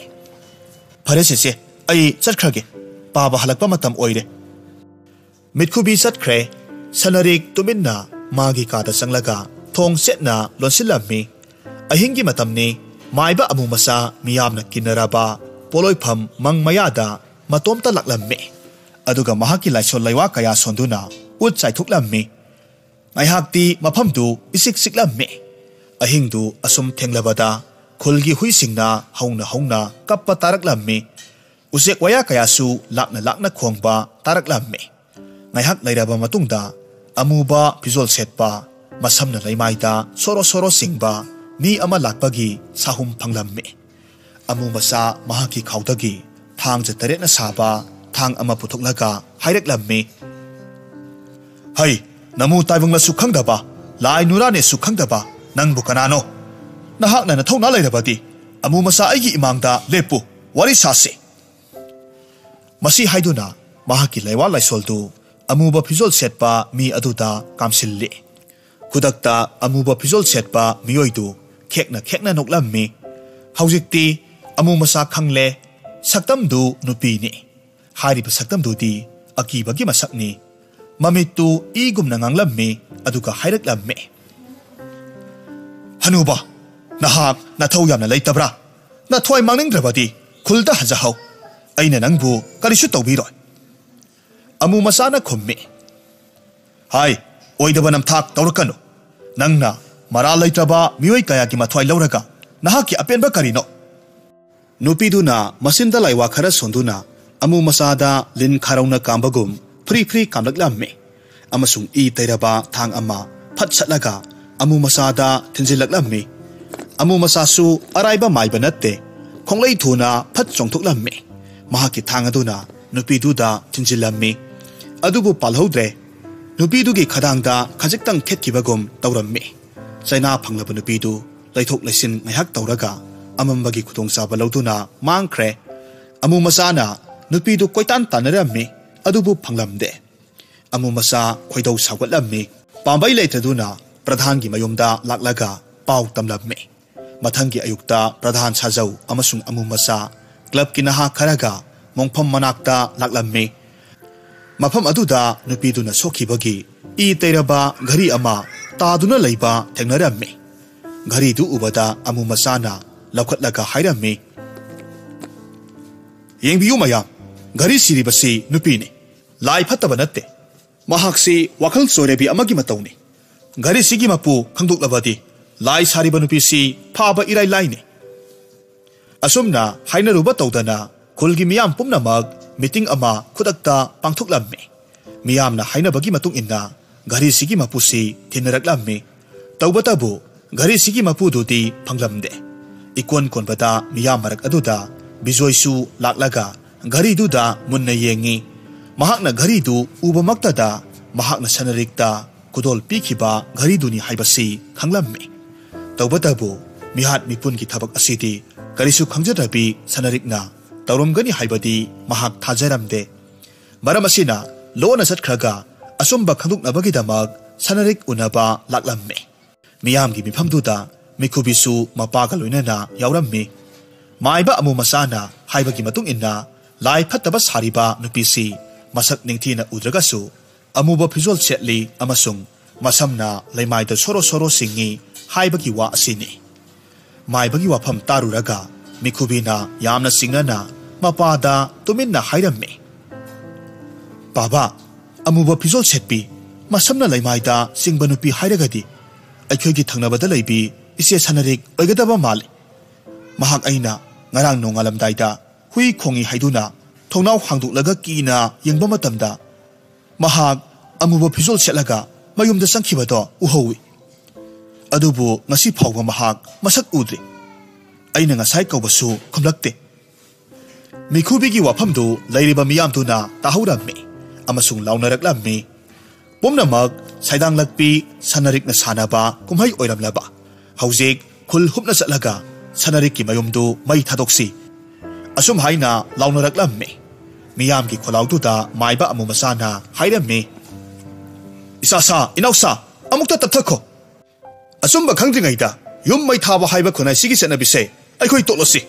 "ꯐꯔꯦ ꯆꯦꯆꯦ, ꯑꯩ ꯆꯠꯈ꯭ꯔꯒꯦ꯫ ꯄꯥꯕ ꯍꯜꯂꯛꯄ ꯃꯇꯝ ꯑꯣꯏꯔꯦ꯫" ꯃꯤꯠꯈꯨꯕꯤ ꯆꯠꯈ꯭ꯔꯦ꯫ ꯁꯅꯔꯤꯛ ꯇꯨꯃꯤꯟꯅ ꯃꯥꯒꯤ ꯀꯥꯗ ꯆꯪꯂꯒ ꯊꯣꯡ ꯆꯦꯠꯅ ꯂꯣꯟꯁꯤꯜꯂꯝꯃꯤ꯫ ꯑꯍꯤꯡꯒꯤ ꯃꯇꯝꯅꯤ꯫ ꯃꯥꯏꯕ ꯑꯃꯨ ꯃꯆꯥ ꯃꯤꯌꯥꯝꯅ ꯀꯤꯟꯅꯔꯕ ꯄꯣꯂꯣꯏꯐꯝ ꯃꯪ ꯃꯌꯥꯗ ꯃꯇꯣꯝꯇ ꯂꯥꯛꯂꯝꯃꯤ꯫ ꯑꯗꯨꯒ ꯃꯍꯥꯛꯀꯤ ꯂꯥꯏꯁꯣꯟ ꯂꯩꯋꯥ ꯀꯌꯥ ꯁꯣꯟꯗꯨꯅ ꯎꯠ ꯆꯥꯏꯊꯣꯛꯂꯝꯃꯤ꯫ ꯉꯥꯏꯍꯥꯛꯇꯤ ꯃꯐꯝꯗꯨ ꯏꯆꯤꯛ ꯆꯤꯛꯂꯝꯃꯤ꯫ ꯑꯍꯤꯡꯗꯨ ꯑꯁꯨꯝ ꯊꯦꯡꯂꯕꯗ ꯈꯨꯜꯒꯤ ꯍꯨꯏꯁꯤꯡꯅ ꯍꯧꯅ ꯍꯧꯅ ꯀꯞꯄ ꯇꯥꯔꯛꯂꯝꯃꯤ꯫ ꯎꯆꯦꯛ ꯋꯥꯌꯥ ꯀꯌꯥꯁꯨ ꯂꯥꯛꯅ ꯂꯥꯛꯅ ꯈꯣꯡꯕ ꯇꯥꯔꯛꯂꯝꯃꯤ꯫ ꯉꯥꯏꯍꯥꯛ ꯂꯩꯔꯕ ꯃꯇꯨꯡꯗ ꯑꯃꯨꯕ ꯐꯤꯖꯣꯜ ꯁꯦꯠꯄ, ꯃꯁꯝꯅ ꯂꯩꯃꯥꯏꯗ ꯁꯣꯔꯣ ꯁꯣꯔꯣ ꯆꯤꯡꯕ ꯃꯤ ꯑꯃ ꯂꯥꯛꯄꯒꯤ ꯁꯥꯍꯨꯝ ꯐꯪꯂꯝꯃꯤ꯫ ꯑꯃꯨ ꯃꯆꯥ ꯃꯍꯥꯛꯀꯤ ꯈꯥꯎꯗꯒꯤ ꯊꯥꯡꯖ ꯇꯔꯦꯠꯅ ꯁꯥꯕ ꯊꯥꯡ ꯑꯃ ꯄꯨꯊꯣꯛꯂꯒ ꯍꯥꯏꯔꯛꯂꯝꯃꯤ, "ꯍꯩ, ꯅꯃꯨ ꯇꯥꯏꯕꯪꯅꯁꯨ ꯈꯪꯗꯕ, ꯂꯥꯏ ꯅꯨꯔꯥꯅꯦꯁꯨ ꯈꯪꯗꯕ ꯅꯪꯕꯨ ꯀꯅꯥꯅꯣ? ꯅꯍꯥꯛꯅ ꯅꯊꯧꯅꯥ ꯂꯩꯔꯕꯗꯤ ꯑꯃꯨ ꯃꯆꯥ ꯑꯩꯒꯤ ꯏꯃꯥꯡꯗ ꯂꯦꯞꯄꯨ, ꯋꯥꯔꯤ ꯁꯥꯁꯤ꯫" ꯃꯁꯤ ꯍꯥꯏꯗꯨꯅ ꯃꯍꯥꯛꯀꯤ ꯂꯩꯋꯥ ꯂꯥꯏꯁꯣꯜꯗꯨ ꯑꯃꯨꯕ ꯐꯤꯖꯣꯜ ꯁꯦꯠꯄ ꯃꯤ ꯑꯗꯨꯗ ꯀꯥꯝꯁꯤꯜꯂꯤ꯫ ꯈꯨꯗꯛꯇ ꯑꯃꯨꯕ ꯐꯤꯖꯣꯜ ꯁꯦꯠꯄ ꯃꯤꯑꯣꯏꯗꯨ ꯈꯦꯛꯅ ꯈꯦꯛꯅ ꯅꯣꯛꯂꯝꯃꯤ꯫ ꯍꯧꯖꯤꯛꯇꯤ ꯑꯃꯨ ꯃꯆꯥ ꯈꯪꯂꯦ, ꯁꯛꯇꯝꯗꯨ ꯅꯨꯄꯤꯅꯤ꯫ ꯍꯥꯏꯔꯤꯕ ꯁꯛꯇꯝꯗꯨꯗꯤ ꯑꯀꯤꯕꯒꯤ ꯃꯁꯛꯅꯤ꯫ ꯃꯃꯤꯠꯇꯨ ꯏꯒꯨꯝꯅ ꯉꯥꯡꯂꯝꯃꯤ, ꯑꯗꯨꯒ ꯍꯥꯏꯔꯛꯂꯝꯃꯤ, "ꯍꯅꯨꯕ, ꯅꯍꯥꯛ ꯅꯊꯧ ꯌꯥꯝꯅ ꯂꯩꯇꯕ꯭ꯔꯥ? ꯅꯊ꯭ꯋꯥꯏ ꯃꯥꯡꯅꯤꯡꯗ꯭ꯔꯕꯗꯤ ꯈꯨꯜꯗ ꯍꯟꯖꯍꯧ꯫ ꯑꯩꯅ ꯅꯪꯕꯨ ꯀꯔꯤꯁꯨ ꯇꯧꯕꯤꯔꯣꯏ꯫" ꯑꯃꯨ ꯃꯆꯥꯅ ꯈꯨꯝꯃꯤ, "ꯍꯥꯏ, ꯑꯣꯏꯗꯕ ꯅꯝꯊꯥꯛ ꯇꯧꯔꯛꯀꯅꯨ꯫ ꯅꯪꯅ ꯃꯔꯥꯜ ꯂꯩꯇ꯭ꯔꯕ ꯃꯤꯑꯣꯏ ꯀꯌꯥꯒꯤ ꯃꯊ꯭ꯋꯥꯏ ꯂꯧꯔꯒ ꯅꯍꯥꯛꯀꯤ ꯑꯄꯦꯟꯕ ꯀꯔꯤꯅꯣ?" ꯅꯨꯄꯤꯗꯨꯅ ꯃꯆꯤꯟꯗ ꯂꯥꯏꯋꯥ ꯈꯔ ꯁꯣꯟꯗꯨꯅ ꯑꯃꯨ ꯃꯆꯥꯗ ꯂꯤꯟ ꯈꯥꯔꯧꯅ ꯀꯥꯝꯕꯒꯨꯝ ꯐ꯭ꯔꯤ ꯐ꯭ꯔꯤ ꯀꯥꯝꯂꯛꯂꯝꯃꯤ, ꯑꯃꯁꯨꯡ ꯏ ꯇꯩꯔꯕ ꯊꯥꯡ ꯑꯃ ꯐꯠ ꯁꯠꯂꯒ ꯑꯃꯨ ꯃꯆꯥꯗ ꯊꯤꯟꯖꯤꯜꯂꯛꯂꯝꯃꯤ꯫ ꯑꯃꯨ ꯃꯆꯥꯁꯨ ꯑꯔꯥꯏꯕ ꯃꯥꯏꯕ ꯅꯠꯇꯦ, ꯈꯣꯡꯂꯩ ꯊꯨꯅ ꯐꯠ ꯆꯣꯡꯊꯣꯛꯂꯝꯃꯤ꯫ ꯃꯍꯥꯛꯀꯤ ꯊꯥꯡ ꯑꯗꯨꯅ ꯅꯨꯄꯤꯗꯨꯗ ꯊꯤꯟꯖꯤꯜꯂꯝꯃꯤ, ꯑꯗꯨꯕꯨ ꯄꯥꯜꯍꯧꯗ꯭ꯔꯦ꯫ ꯅꯨꯄꯤꯗꯨꯒꯤ ꯈꯗꯥꯡꯗ ꯈꯖꯤꯛꯇꯪ ꯈꯦꯠꯈꯤꯕꯒꯨꯝ ꯇꯧꯔꯝꯃꯤ꯫ ꯆꯩꯅꯥ ꯐꯪꯂꯕ ꯅꯨꯄꯤꯗꯨ ꯂꯩꯊꯣꯛ ꯂꯩꯁꯤꯟ ꯉꯥꯏꯍꯥꯛ ꯇꯧꯔꯒ ꯑꯃꯝꯕꯒꯤ ꯈꯨꯗꯣꯡꯆꯥꯕ ꯂꯧꯗꯨꯅ ꯃꯥꯡꯈ꯭ꯔꯦ꯫ ꯑꯃꯨ ꯃꯆꯥꯅ ꯅꯨꯄꯤꯗꯨ ꯀꯣꯏꯇꯥꯟ ꯇꯥꯟꯅꯔꯝꯃꯤ, ꯑꯗꯨꯕꯨ ꯐꯪꯂꯝꯗꯦ꯫ ꯑꯃꯨ ꯃꯆꯥ ꯈꯣꯏꯗꯧ ꯁꯥꯎꯒꯠꯂꯝꯃꯤ꯫ ꯄꯥꯝꯕꯩ ꯂꯩꯇꯗꯨꯅ ꯄ꯭ꯔꯙꯥꯟꯒꯤ ꯃꯌꯨꯝꯗ ꯂꯥꯛꯂꯒ ꯄꯥꯎ ꯇꯝꯂꯝꯃꯤ꯫ ꯃꯊꯪꯒꯤ ꯑꯌꯨꯛꯇ ꯄ꯭ꯔꯙꯥꯟ ꯁꯥꯖꯧ ꯑꯃꯁꯨꯡ ꯑꯃꯨ ꯃꯆꯥ ꯀ꯭ꯂꯕꯀꯤ ꯅꯍꯥ ꯈꯔꯒ ꯃꯣꯡꯐꯝ ꯃꯅꯥꯛꯇ ꯂꯥꯛꯂꯝꯃꯤ꯫ ꯃꯐꯝ ꯑꯗꯨꯗ ꯅꯨꯄꯤꯗꯨꯅ ꯁꯣꯛꯈꯤꯕꯒꯤ ꯏ ꯇꯩꯔꯕ ꯘꯔꯤ ꯑꯃ ꯇꯥꯗꯨꯅ ꯂꯩꯕ ꯊꯦꯡꯅꯔꯝꯃꯤ꯫ ꯘꯔꯤꯗꯨ ꯎꯕꯗ ꯑꯃꯨ ꯃꯆꯥꯅ ꯂꯧꯈꯠꯂꯒ ꯍꯥꯏꯔꯝꯃꯤ, "ꯌꯦꯡꯕꯤꯌꯨ ꯃꯌꯥꯝ, ꯘꯔꯤ ꯁꯤꯔꯤꯕꯁꯤ ꯅꯨꯄꯤꯅꯤ, ꯂꯥꯏ ꯐꯠꯇꯕ ꯅꯠꯇꯦ꯫ ꯃꯍꯥꯛꯁꯤ ꯋꯥꯈꯜ ꯆꯣꯏꯔꯕꯤ ꯑꯃꯒꯤ ꯃꯇꯧꯅꯤ꯫ ꯘꯔꯤꯁꯤꯒꯤ ꯃꯄꯨ ꯈꯪꯗꯣꯛꯂꯕꯗꯤ ꯂꯥꯏ ꯁꯥꯔꯤꯕ ꯅꯨꯄꯤꯁꯤ ꯐꯥꯕ ꯏꯔꯥꯏ ꯂꯥꯏꯅꯤ꯫" ꯑꯁꯨꯝꯅ ꯍꯥꯏꯅꯔꯨꯕ ꯇꯧꯗꯅ ꯈꯨꯜꯒꯤ ꯃꯤꯌꯥꯝ ꯄꯨꯝꯅꯃꯛ ꯃꯤꯇꯤꯡ ꯑꯃ ꯈꯨꯗꯛꯇ ꯄꯥꯡꯊꯣꯛꯂꯝꯃꯤ꯫ ꯃꯤꯌꯥꯝꯅ ꯍꯥꯏꯅꯕꯒꯤ ꯃꯇꯨꯡ ꯏꯟꯅ ꯘꯔꯤꯁꯤꯒꯤ ꯃꯄꯨꯁꯤ ꯊꯤꯟꯅꯔꯛꯂꯝꯃꯤ꯫ ꯇꯧꯕꯇꯕꯨ ꯘꯔꯤꯁꯤꯒꯤ ꯃꯄꯨꯗꯨꯗꯤ ꯐꯪꯂꯝꯗꯦ꯫ ꯏꯀꯣꯟ ꯀꯣꯟꯕꯗ ꯃꯤꯌꯥꯝ ꯃꯔꯛ ꯑꯗꯨꯗ ꯕꯤꯖꯣꯏꯁꯨ ꯂꯥꯛꯂꯒ ꯘꯔꯤꯗꯨꯗ ꯃꯨꯟꯅ ꯌꯦꯡꯉꯤ꯫ ꯃꯍꯥꯛꯅ ꯘꯔꯤꯗꯨ ꯎꯕꯃꯛꯇꯗ ꯃꯍꯥꯛꯅ ꯁꯅꯔꯤꯛꯇ ꯈꯨꯗꯣꯜ ꯄꯤꯈꯤꯕ ꯘꯔꯤꯗꯨꯅꯤ ꯍꯥꯏꯕꯁꯤ ꯈꯪꯂꯝꯃꯤ꯫ ꯇꯧꯕꯇꯕꯨ ꯃꯤꯍꯥꯠ ꯃꯤꯄꯨꯟꯒꯤ ꯊꯕꯛ ꯑꯁꯤꯗꯤ ꯀꯔꯤꯁꯨ ꯈꯪꯖꯗꯕꯤ ꯁꯅꯔꯤꯛꯅ ꯇꯧꯔꯝꯒꯅꯤ ꯍꯥꯏꯕꯗꯤ ꯃꯍꯥꯛ ꯊꯥꯖꯔꯝꯗꯦ꯫ ꯃꯔꯝ ꯑꯁꯤꯅ ꯂꯣꯟꯅ ꯆꯠꯈ꯭ꯔꯒ ꯑꯆꯨꯝꯕ ꯈꯪꯗꯣꯛꯅꯕꯒꯤꯗꯃꯛ ꯁꯅꯔꯤꯛ ꯎꯅꯕ ꯂꯥꯛꯂꯝꯃꯤ꯫ ꯃꯤꯌꯥꯝꯒꯤ ꯃꯤꯐꯝꯗꯨꯗ ꯃꯤꯈꯨꯕꯤꯁꯨ ꯃꯄꯥꯒ ꯂꯣꯏꯅꯅ ꯌꯥꯎꯔꯝꯃꯤ꯫ ꯃꯥꯏꯕ ꯑꯃꯨ ꯃꯆꯥꯅ ꯍꯥꯏꯕꯒꯤ ꯃꯇꯨꯡ ꯏꯟꯅ ꯂꯥꯏ ꯐꯠꯇꯕ ꯁꯥꯔꯤꯕ ꯅꯨꯄꯤꯁꯤ ꯃꯁꯛ ꯅꯤꯡꯊꯤꯅ ꯎꯗ꯭ꯔꯒꯁꯨ ꯑꯃꯨꯕ ꯐꯤꯖꯣꯜ ꯁꯦꯠꯂꯤ ꯑꯃꯁꯨꯡ ꯃꯁꯝꯅ ꯂꯩꯃꯥꯏꯗ ꯁꯣꯔꯣ ꯁꯣꯔꯣ ꯆꯤꯡꯏ ꯍꯥꯏꯕꯒꯤ ꯋꯥ ꯑꯁꯤꯅꯤ꯫ ꯃꯥꯏꯕꯒꯤ ꯋꯥꯐꯝ ꯇꯥꯔꯨꯔꯒ ꯃꯤꯈꯨꯕꯤꯅ ꯌꯥꯝꯅ ꯆꯤꯡꯅꯅ ꯃꯄꯥꯗ ꯇꯨꯃꯤꯟꯅ ꯍꯥꯏꯔꯝꯃꯤ, "ꯕꯥꯕꯥ, ꯑꯃꯨꯕ ꯐꯤꯖꯣꯜ ꯁꯦꯠꯄꯤ, ꯃꯁꯝꯅ ꯂꯩꯃꯥꯏꯗ ꯆꯤꯡꯕ ꯅꯨꯄꯤ ꯍꯥꯏꯔꯒꯗꯤ ꯑꯩꯈꯣꯏꯒꯤ ꯊꯪꯅꯕꯗ ꯂꯩꯕꯤ ꯏꯆꯦ ꯁꯅꯔꯤꯛ ꯑꯣꯏꯒꯗꯕ ꯃꯥꯜꯂꯤ꯫ ꯃꯍꯥꯛ ꯑꯩꯅ ꯉꯔꯥꯡ ꯅꯣꯡꯉꯥꯜꯂꯝꯗꯥꯏꯗ ꯍꯨꯏ ꯈꯣꯡꯏ ꯍꯥꯏꯗꯨꯅ ꯊꯣꯡꯅꯥꯎ ꯍꯥꯡꯗꯣꯛꯂꯒ ꯀꯤꯅ ꯌꯦꯡꯕ ꯃꯇꯝꯗ ꯃꯍꯥꯛ ꯑꯃꯨꯕ ꯐꯤꯖꯣꯜ ꯁꯦꯠꯂꯒ ꯃꯌꯨꯝꯗ ꯆꯪꯈꯤꯕꯗꯣ ꯎꯍꯧꯏ꯫ ꯑꯗꯨꯕꯨ ꯉꯁꯤ ꯐꯥꯎꯕ ꯃꯍꯥꯛ ꯃꯁꯛ ꯎꯗ꯭ꯔꯤ꯫ ꯑꯩꯅ ꯉꯁꯥꯏ ꯀꯧꯕꯁꯨ ꯈꯨꯝꯂꯛꯇꯦ꯫" ꯃꯤꯈꯨꯕꯤꯒꯤ ꯋꯥꯐꯝꯗꯨ ꯂꯩꯔꯤꯕ ꯃꯤꯌꯥꯝꯗꯨꯅ ꯇꯥꯍꯧꯔꯝꯃꯤ ꯑꯃꯁꯨꯡ ꯂꯥꯎꯅꯔꯛꯂꯝꯃꯤ, "ꯄꯨꯝꯅꯃꯛ ꯁꯩꯗꯥꯡꯂꯛꯄꯤ ꯁꯅꯔꯤꯛꯅ ꯁꯥꯟꯅꯕ ꯀꯨꯝꯍꯩ ꯑꯣꯏꯔꯝꯂꯕ ꯍꯧꯖꯤꯛ ꯈꯨꯜ ꯍꯨꯞꯅ ꯆꯠꯂꯒ ꯁꯅꯔꯤꯛꯀꯤ ꯃꯌꯨꯝꯗꯨ ꯃꯩ ꯊꯥꯗꯣꯛꯁꯤ꯫" ꯑꯁꯨꯝ ꯍꯥꯏꯅ ꯂꯥꯎꯅꯔꯛꯂꯝꯃꯤ꯫ ꯃꯤꯌꯥꯝꯒꯤ ꯈꯣꯜꯂꯥꯎꯗꯨꯗ ꯃꯥꯏꯕ ꯑꯃꯨ ꯃꯆꯥꯅ ꯍꯥꯏꯔꯝꯃꯤ, "ꯏꯆꯥꯁꯥ, ꯏꯅꯥꯎꯁꯥ, ꯑꯃꯨꯛꯇ ꯇꯞꯊꯈꯣ꯫ ꯑꯆꯨꯝꯕ ꯈꯪꯗ꯭ꯔꯤꯉꯩꯗ ꯌꯨꯝ ꯃꯩ ꯊꯥꯕ ꯍꯥꯏꯕ ꯈꯨꯟꯅꯥꯏꯁꯤꯒꯤ ꯆꯠꯅꯕꯤꯁꯦ ꯑꯩꯈꯣꯏ ꯇꯣꯛꯂꯁꯤ꯫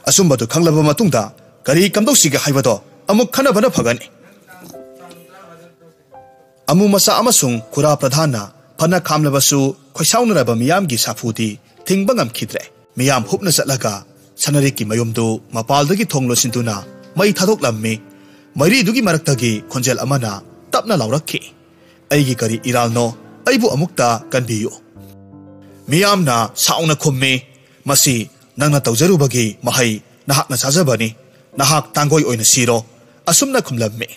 ꯑꯆꯨꯝꯕꯗꯨ ꯈꯪꯂꯕ ꯃꯇꯨꯡꯗ ꯀꯔꯤ ꯀꯝꯗꯧꯁꯤꯒꯦ ꯍꯥꯏꯕꯗꯣ ꯑꯃꯨꯛ ꯈꯟꯅꯕꯅ ꯐꯒꯅꯤ꯫" ꯑꯃꯨ ꯃꯆꯥ ꯑꯃꯁꯨꯡ ꯈꯨꯔꯥ ꯄ꯭ꯔꯙꯥꯟꯅ ꯐꯅ ꯈꯥꯝꯂꯕꯁꯨ ꯈꯣꯏꯁꯥꯎꯅꯔꯕ ꯃꯤꯌꯥꯝꯒꯤ ꯁꯥꯐꯨꯗꯤ ꯊꯤꯡꯕ ꯉꯝꯈꯤꯗ꯭ꯔꯦ꯫ ꯃꯤꯌꯥꯝ ꯍꯨꯞꯅ ꯆꯠꯂꯒ ꯁꯅꯔꯤꯛꯀꯤ ꯃꯌꯨꯝꯗꯨ ꯃꯄꯥꯜꯗꯒꯤ ꯊꯣꯡ ꯂꯣꯟꯁꯤꯟꯗꯨꯅ ꯃꯩ ꯊꯥꯗꯣꯛꯂꯝꯃꯤ꯫ ꯃꯩꯔꯤꯗꯨꯒꯤ ꯃꯔꯛꯇꯒꯤ ꯈꯣꯟꯖꯦꯜ ꯑꯃꯅ ꯇꯞꯅ ꯂꯥꯎꯔꯛꯈꯤ, "ꯑꯩꯒꯤ ꯀꯔꯤ ꯏꯔꯥꯜꯅꯣ? ꯑꯩꯕꯨ ꯑꯃꯨꯛꯇ ꯀꯟꯕꯤꯌꯨ꯫" ꯃꯤꯌꯥꯝꯅ ꯁꯥꯎꯅ ꯈꯨꯝꯃꯤ, "ꯃꯁꯤ ꯅꯪꯅ ꯇꯧꯖꯔꯨꯕꯒꯤ ꯃꯍꯩ ꯅꯍꯥꯛꯅ ꯆꯥꯖꯕꯅꯤ꯫ ꯅꯍꯥꯛ ꯇꯥꯡꯒꯣꯏ ꯑꯣꯏꯅ ꯁꯤꯔꯣ꯫" ꯑꯁꯨꯝꯅ ꯈꯨꯝꯂꯝꯃꯤ꯫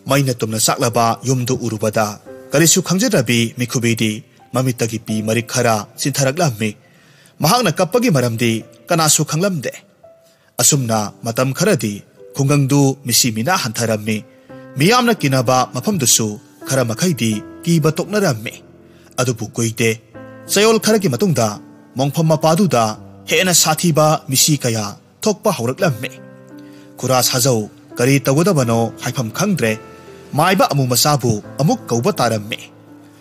ꯃꯩꯅ ꯇꯨꯝꯅ ꯆꯥꯛꯂꯕ ꯌꯨꯝꯗꯨ ꯎꯔꯨꯕꯗ ꯀꯔꯤꯁꯨ ꯈꯪꯖꯗ꯭ꯔꯕꯤ ꯃꯤꯈꯨꯕꯤꯗꯤ ꯃꯃꯤꯠꯇꯒꯤ ꯄꯤ ꯃꯔꯤꯛ ꯈꯔ ꯆꯤꯟꯊꯔꯛꯂꯝꯃꯤ꯫ ꯃꯍꯥꯛꯅ ꯀꯞꯄꯒꯤ ꯃꯔꯝꯗꯤ ꯀꯅꯥꯁꯨ ꯈꯪꯂꯝꯗꯦ꯫ ꯑꯁꯨꯝꯅ ꯃꯇꯝ ꯈꯔꯗꯤ ꯈꯨꯡꯒꯪꯗꯨ ꯃꯤꯁꯤ ꯃꯤꯅꯥ ꯍꯟꯊꯔꯝꯃꯤ꯫ ꯃꯤꯌꯥꯝꯅ ꯀꯤꯅꯕ ꯃꯐꯝꯗꯨꯁꯨ ꯈꯔ ꯃꯈꯩꯗꯤ ꯀꯤꯕ ꯇꯣꯛꯅꯔꯝꯃꯤ꯫ ꯑꯗꯨꯕꯨ ꯀꯨꯏꯗꯦ꯫ ꯆꯌꯣꯜ ꯈꯔꯒꯤ ꯃꯇꯨꯡꯗ ꯃꯣꯡꯐꯝ ꯃꯄꯥꯗꯨꯗ ꯍꯦꯟꯅ ꯁꯥꯊꯤꯕ ꯃꯤꯁꯤ ꯀꯌꯥ ꯊꯣꯛꯄ ꯍꯧꯔꯛꯂꯝꯃꯤ꯫ ꯈꯨꯔꯥ ꯁꯥꯖꯧ ꯀꯔꯤ ꯇꯧꯒꯗꯕꯅꯣ ꯍꯥꯏꯐꯝ ꯈꯪꯗ꯭ꯔꯦ꯫ ꯃꯥꯏꯕ ꯑꯃꯨ ꯃꯆꯥꯕꯨ ꯑꯃꯨꯛ ꯀꯧꯕ ꯇꯥꯔꯝꯃꯤ꯫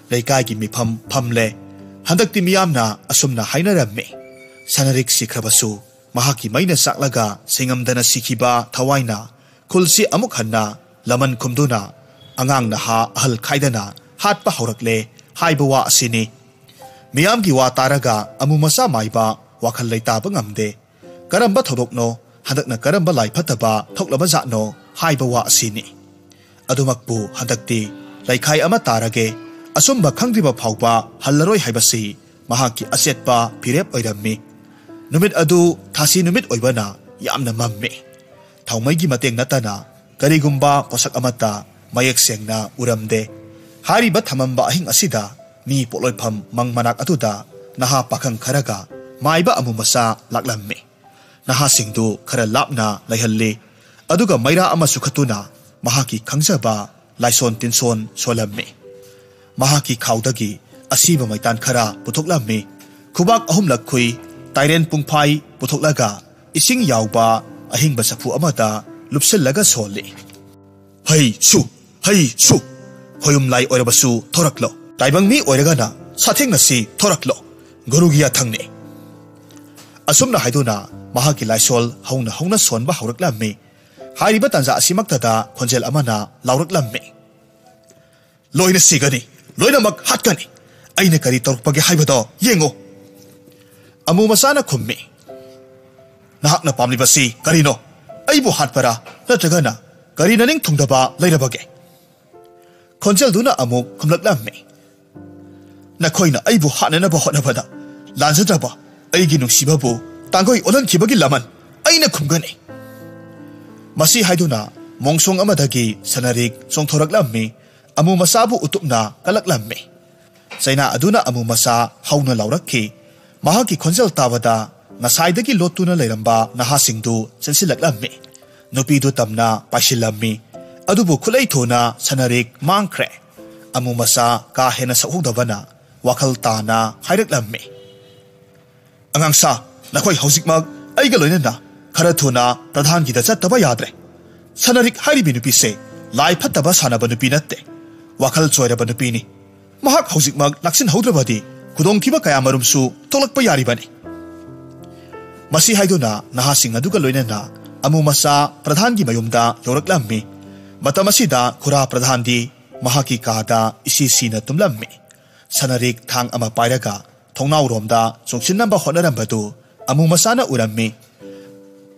ꯂꯩꯀꯥꯏꯒꯤ ꯃꯤꯐꯝ ꯐꯝꯂꯦ꯫ ꯍꯟꯗꯛꯇꯤ ꯃꯤꯌꯥꯝꯅ ꯑꯁꯨꯝꯅ ꯍꯥꯏꯅꯔꯝꯃꯤ, "ꯁꯅꯔꯤꯛ ꯁꯤꯈ꯭ꯔꯕꯁꯨ ꯃꯍꯥꯛꯀꯤ ꯃꯩꯅ ꯆꯥꯛꯂꯒ ꯁꯤꯡꯉꯝꯗꯅ ꯁꯤꯈꯤꯕ ꯊꯋꯥꯏꯅ ꯈꯨꯜꯁꯤ ꯑꯃꯨꯛ ꯍꯟꯅ ꯂꯃꯟ ꯈꯨꯝꯗꯨꯅ ꯑꯉꯥꯡ ꯅꯍꯥ ꯑꯍꯜ ꯈꯥꯏꯗꯅ ꯍꯥꯠꯄ ꯍꯧꯔꯛꯂꯦ" ꯍꯥꯏꯕ ꯋꯥ ꯑꯁꯤꯅꯤ꯫ ꯃꯤꯌꯥꯝꯒꯤ ꯋꯥ ꯇꯥꯔꯒ ꯑꯃꯨ ꯃꯆꯥ ꯃꯥꯏꯕ ꯋꯥꯈꯜ ꯂꯩꯇꯥꯕ ꯉꯝꯗꯦ꯫ ꯀꯔꯝꯕ ꯊꯧꯗꯣꯛꯅꯣ, ꯍꯟꯗꯛꯅ ꯀꯔꯝꯕ ꯂꯥꯏ ꯐꯠꯇꯕ ꯊꯣꯛꯂꯕ ꯖꯥꯠꯅꯣ ꯍꯥꯏꯕ ꯋꯥ ꯑꯁꯤꯅꯤ꯫ ꯑꯗꯨꯃꯛꯄꯨ ꯍꯟꯗꯛꯇꯤ ꯂꯩꯈꯥꯏ ꯑꯃ ꯇꯥꯔꯒꯦ, ꯑꯆꯨꯝꯕ ꯈꯪꯗ꯭ꯔꯤꯕ ꯐꯥꯎꯕ ꯍꯜꯂꯔꯣꯏ ꯍꯥꯏꯕꯁꯤ ꯃꯍꯥꯛꯀꯤ ꯑꯆꯦꯠꯄ ꯐꯤꯔꯦꯞ ꯑꯣꯏꯔꯝꯃꯤ꯫ ꯅꯨꯃꯤꯠ ꯑꯗꯨ ꯊꯥꯁꯤ ꯅꯨꯃꯤꯠ ꯑꯣꯏꯕꯅ ꯌꯥꯝꯅ ꯃꯝꯃꯤ꯫ ꯊꯥꯎꯃꯩꯒꯤ ꯃꯇꯦꯡ ꯅꯠꯇꯅ ꯀꯔꯤꯒꯨꯝꯕ ꯄꯣꯠꯁꯛ ꯑꯃꯠꯇ ꯃꯌꯦꯛ ꯁꯦꯡꯅ ꯎꯔꯝꯗꯦ꯫ ꯍꯥꯏꯔꯤꯕ ꯊꯃꯝꯕ ꯑꯍꯤꯡ ꯑꯁꯤꯗ ꯃꯤ ꯄꯣꯠꯂꯣꯏꯐꯝ ꯃꯪ ꯃꯅꯥꯛ ꯑꯗꯨꯗ ꯅꯍꯥ ꯄꯥꯈꯪ ꯈꯔꯒ ꯃꯥꯏꯕ ꯑꯃꯨ ꯃꯆꯥ ꯂꯥꯛꯂꯝꯃꯤ꯫ ꯅꯍꯥꯁꯤꯡꯗꯨ ꯈꯔ ꯂꯥꯞꯅ ꯂꯩꯍꯜꯂꯤ꯫ ꯑꯗꯨꯒ ꯃꯩꯔꯥ ꯑꯃꯁꯨ ꯈꯠꯇꯨꯅ ꯃꯍꯥꯛꯀꯤ ꯈꯪꯖꯕ ꯂꯥꯏꯁꯣꯟ ꯇꯤꯟꯁꯣꯟ ꯁꯣꯜꯂꯝꯃꯤ꯫ ꯃꯍꯥꯛꯀꯤ ꯈꯥꯎꯗꯒꯤ ꯑꯁꯤꯕ ꯃꯩꯇꯥꯟ ꯈꯔ ꯄꯨꯊꯣꯛꯂꯝꯃꯤ꯫ ꯈꯨꯕꯥꯛ ꯑꯍꯨꯝꯂꯛ ꯈꯨꯏ, ꯇꯥꯏꯔꯦꯟ ꯄꯨꯡꯐꯥꯏ ꯄꯨꯊꯣꯛꯂꯒ ꯏꯁꯤꯡ ꯌꯥꯎꯕ ꯑꯍꯤꯡꯕ ꯆꯐꯨ ꯑꯃꯗ ꯂꯨꯞꯁꯤꯜꯂꯒ ꯁꯣꯜꯂꯤ꯫ "ꯍꯩ ꯁꯨ, ꯍꯩ ꯁꯨ, ꯈꯣꯌꯨꯝ ꯂꯥꯏ ꯑꯣꯏꯔꯕꯁꯨ ꯊꯣꯔꯛꯂꯣ꯫ ꯇꯥꯏꯕꯪ ꯃꯤ ꯑꯣꯏꯔꯒꯅ ꯁꯥꯊꯦꯡꯅꯁꯤ ꯊꯣꯔꯛꯂꯣ꯫ ꯒꯨꯔꯨꯒꯤ ꯌꯥꯊꯪꯅꯤ"꯫ ꯑꯁꯨꯝꯅ ꯍꯥꯏꯗꯨꯅ ꯃꯍꯥꯛꯀꯤ ꯂꯥꯏꯁꯣꯜ ꯍꯧꯅ ꯍꯧꯅ ꯁꯣꯟꯕ ꯍꯧꯔꯛꯂꯝꯃꯤ꯫ ꯍꯥꯏꯔꯤꯕ ꯇꯥꯟꯖꯥ ꯑꯁꯤꯃꯛꯇꯗ ꯈꯣꯟꯖꯦꯜ ꯑꯃꯅ ꯂꯥꯎꯔꯛꯂꯝꯃꯤ, "ꯂꯣꯏꯅ ꯁꯤꯒꯅꯤ, ꯂꯣꯏꯅꯃꯛ ꯍꯥꯠꯀꯅꯤ꯫ ꯑꯩꯅ ꯀꯔꯤ ꯇꯧꯔꯛꯄꯒꯦ ꯍꯥꯏꯕꯗꯣ ꯌꯦꯡꯉꯨ"꯫ ꯑꯃꯨ ꯃꯆꯥꯅ ꯈꯨꯝꯃꯤ, "ꯅꯍꯥꯛꯅ ꯄꯥꯝꯂꯤꯕꯁꯤ ꯀꯔꯤꯅꯣ? ꯑꯩꯕꯨ ꯍꯥꯠꯄꯔꯥ, ꯅꯠꯇ꯭ꯔꯒꯅ ꯀꯔꯤ ꯅꯅꯤꯡ ꯊꯨꯡꯗꯕ ꯂꯩꯔꯕꯒꯦ?" ꯈꯣꯟꯖꯦꯜꯗꯨꯅ ꯑꯃꯨꯛ ꯈꯨꯝꯂꯛꯂꯝꯃꯤ, "ꯅꯈꯣꯏꯅ ꯑꯩꯕꯨ ꯍꯥꯠꯅꯅꯕ ꯍꯣꯠꯅꯕꯗ ꯂꯥꯟꯖꯗ꯭ꯔꯕ ꯑꯩꯒꯤ ꯅꯨꯡꯁꯤꯕꯕꯨ ꯇꯥꯡꯒꯣꯏ ꯑꯣꯜꯍꯟꯈꯤꯕꯒꯤ ꯂꯃꯟ ꯑꯩꯅ ꯈꯨꯝꯒꯅꯤ"꯫ ꯃꯁꯤ ꯍꯥꯏꯗꯨꯅ ꯃꯣꯡꯁꯣꯡ ꯑꯃꯗꯒꯤ ꯁꯅꯔꯤꯛ ꯆꯣꯡꯊꯣꯔꯛꯂꯝꯃꯤ꯫ ꯑꯃꯨ ꯃꯆꯥꯕꯨ ꯎꯇꯨꯞꯅ ꯀꯜꯂꯛꯂꯝꯃꯤ꯫ ꯆꯩꯅꯥ ꯑꯗꯨꯅ ꯑꯃꯨ ꯃꯆꯥ ꯍꯧꯅ ꯂꯥꯎꯔꯛꯈꯤ꯫ ꯃꯍꯥꯛꯀꯤ ꯈꯣꯟꯖꯦꯜ ꯇꯥꯕꯗ ꯉꯁꯥꯏꯗꯒꯤ ꯂꯣꯠꯇꯨꯅ ꯂꯩꯔꯝꯕ ꯅꯍꯥꯁꯤꯡꯗꯨ ꯆꯦꯟꯁꯤꯜꯂꯛꯂꯝꯃꯤ꯫ ꯅꯨꯄꯤꯗꯨ ꯇꯝꯅ ꯄꯥꯏꯁꯤꯜꯂꯝꯃꯤ꯫ ꯑꯗꯨꯕꯨ ꯈꯨꯠꯂꯩ ꯊꯨꯅ ꯁꯅꯔꯤꯛ ꯃꯥꯡꯈ꯭ꯔꯦ꯫ ꯑꯃꯨ ꯃꯆꯥ ꯀꯥ ꯍꯦꯟꯅ ꯁꯛꯍꯧꯗꯕꯅ ꯋꯥꯈꯜ ꯇꯥꯅ ꯍꯥꯏꯔꯛꯂꯝꯃꯤ꯫ "ꯑꯉꯥꯡꯁꯥ, ꯅꯈꯣꯏ ꯍꯧꯖꯤꯛꯃꯛ ꯑꯩꯒ ꯂꯣꯏꯅꯅ ꯈꯔ ꯊꯨꯅ ꯄ꯭ꯔꯙꯥꯟꯒꯤꯗ ꯆꯠꯇꯕ ꯌꯥꯗ꯭ꯔꯦ꯫ ꯁꯅꯔꯤꯛ ꯍꯥꯏꯔꯤꯕꯤ ꯅꯨꯄꯤꯁꯦ ꯂꯥꯏ ꯐꯠꯇꯕ ꯁꯥꯟꯅꯕ ꯅꯨꯄꯤ ꯅꯠꯇꯦ꯫ ꯋꯥꯈꯜ ꯆꯣꯏꯔꯕ ꯅꯨꯄꯤꯅꯤ꯫ ꯃꯍꯥꯛ ꯍꯧꯖꯤꯛꯃꯛ ꯂꯥꯛꯁꯤꯟꯍꯧꯗ꯭ꯔꯕꯗꯤ ꯈꯨꯗꯣꯡꯊꯤꯕ ꯀꯌꯥꯃꯔꯨꯝꯁꯨ ꯊꯣꯛꯂꯛꯄ ꯌꯥꯔꯤꯕꯅꯤ꯫" ꯃꯁꯤ ꯍꯥꯏꯗꯨꯅ ꯅꯍꯥꯁꯤꯡ ꯑꯗꯨꯒ ꯂꯣꯏꯅꯅ ꯑꯃꯨ ꯃꯆꯥ ꯄ꯭ꯔꯙꯥꯟꯒꯤ ꯃꯌꯨꯝꯗ ꯌꯧꯔꯛꯂꯝꯃꯤ꯫ ꯃꯇꯝ ꯑꯁꯤꯗ ꯈꯨꯔꯥ ꯄ꯭ꯔꯙꯥꯟꯗꯤ ꯃꯍꯥꯛꯀꯤ ꯀꯥꯗ ꯏꯁꯤ ꯁꯤꯅ ꯇꯨꯝꯂꯝꯃꯤ꯫ ꯁꯅꯔꯤꯛ ꯊꯥꯡ ꯑꯃ ꯄꯥꯏꯔꯒ ꯊꯣꯡꯅꯥꯎꯔꯣꯝꯗ ꯆꯣꯡꯁꯤꯟꯅꯕ ꯍꯣꯠꯅꯔꯝꯕꯗꯨ ꯑꯃꯨ ꯃꯆꯥꯅ ꯎꯔꯝꯃꯤ꯫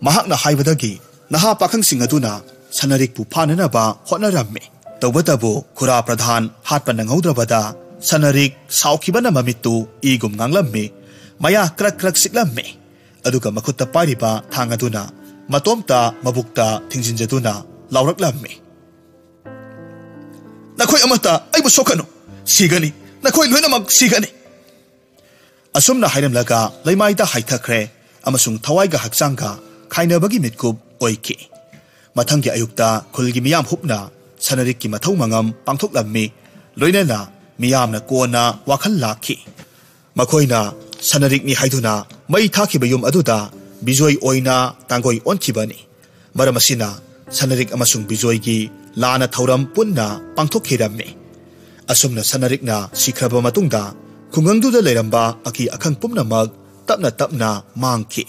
ꯃꯍꯥꯛꯅ ꯍꯥꯏꯕꯗꯒꯤ ꯅꯍꯥ ꯄꯥꯈꯪꯁꯤꯡ ꯑꯗꯨꯅ ꯁꯅꯔꯤꯛꯄꯨ ꯐꯥꯅꯅꯕ ꯍꯣꯠꯅꯔꯝꯃꯤ꯫ ꯇꯧꯕꯇꯕꯨ ꯈꯨꯔꯥ ꯄ꯭ꯔꯙꯥꯟ ꯍꯥꯠꯄ ꯅꯪꯍꯧꯗ꯭ꯔꯕꯗ ꯁꯅꯔꯤꯛ ꯁꯥꯎꯈꯤꯕꯅ ꯃꯃꯤꯠꯇꯨ ꯏꯒꯨꯝ ꯉꯥꯡꯂꯝꯃꯤ꯫ ꯃꯌꯥ ꯀ꯭ꯔꯛ ꯀ꯭ꯔꯛ ꯆꯤꯛꯂꯝꯃꯤ꯫ ꯑꯗꯨꯒ ꯃꯈꯨꯠꯇ ꯄꯥꯏꯔꯤꯕ ꯊꯥꯡ ꯑꯗꯨꯅ ꯃꯇꯣꯝꯇ ꯃꯕꯨꯛꯇ ꯊꯤꯡꯖꯤꯟꯖꯗꯨꯅ ꯂꯥꯎꯔꯛꯂꯝꯃꯤ꯫ "ꯅꯈꯣꯏ ꯑꯃꯠꯇ ꯑꯩꯕꯨ ꯁꯣꯛꯀꯅꯨ꯫ ꯁꯤꯒꯅꯤ꯫ ꯅꯈꯣꯏ ꯂꯣꯏꯅꯃꯛ ꯁꯤꯒꯅꯤ꯫" ꯑꯁꯨꯝꯅ ꯍꯥꯏꯔꯝꯂꯒ ꯂꯩꯃꯥꯏꯗ ꯍꯥꯏꯊꯈ꯭ꯔꯦ ꯑꯃꯁꯨꯡ ꯊꯋꯥꯏꯒ ꯍꯛꯆꯥꯡꯒ ꯈꯥꯏꯅꯕꯒꯤ ꯃꯤꯠꯀꯨꯞ ꯑꯣꯏꯈꯤ꯫ ꯃꯊꯪꯒꯤ ꯑꯌꯨꯛꯇ ꯈꯨꯜꯒꯤ ꯃꯤꯌꯥꯝ ꯍꯨꯞꯅ ꯁꯅꯔꯤꯛꯀꯤ ꯃꯊꯧ ꯃꯉꯝ ꯄꯥꯡꯊꯣꯛꯂꯝꯃꯤ꯫ ꯂꯣꯏꯅꯅ ꯃꯤꯌꯥꯝꯅ ꯀꯣꯟꯅ ꯋꯥꯈꯜ ꯂꯥꯛꯈꯤ꯫ ꯃꯈꯣꯏꯅ ꯁꯅꯔꯤꯛꯅꯤ ꯍꯥꯏꯗꯨꯅ ꯃꯩ ꯊꯥꯈꯤꯕ ꯌꯨꯝ ꯑꯗꯨꯗ ꯕꯤꯖꯣꯏ ꯑꯣꯏꯅ ꯇꯥꯡꯒꯣꯏ ꯑꯣꯟꯈꯤꯕꯅꯤ꯫ ꯃꯔꯝ ꯑꯁꯤꯅ ꯁꯅꯔꯤꯛ ꯑꯃꯁꯨꯡ ꯕꯤꯖꯣꯏꯒꯤ ꯂꯥꯟꯅ ꯊꯧꯔꯝ ꯄꯨꯟꯅ ꯄꯥꯡꯊꯣꯛꯈꯤꯔꯝꯃꯤ꯫ ꯑꯁꯨꯝꯅ ꯁꯅꯔꯤꯛꯅ ꯁꯤꯈ꯭ꯔꯕ ꯃꯇꯨꯡꯗ ꯈꯨꯡꯒꯪꯗꯨꯗ ꯂꯩꯔꯝꯕ ꯑꯀꯤ ꯑꯈꯪ ꯄꯨꯝꯅꯃꯛ ꯇꯞꯅ ꯇꯞꯅ ꯃꯥꯡꯈꯤ꯫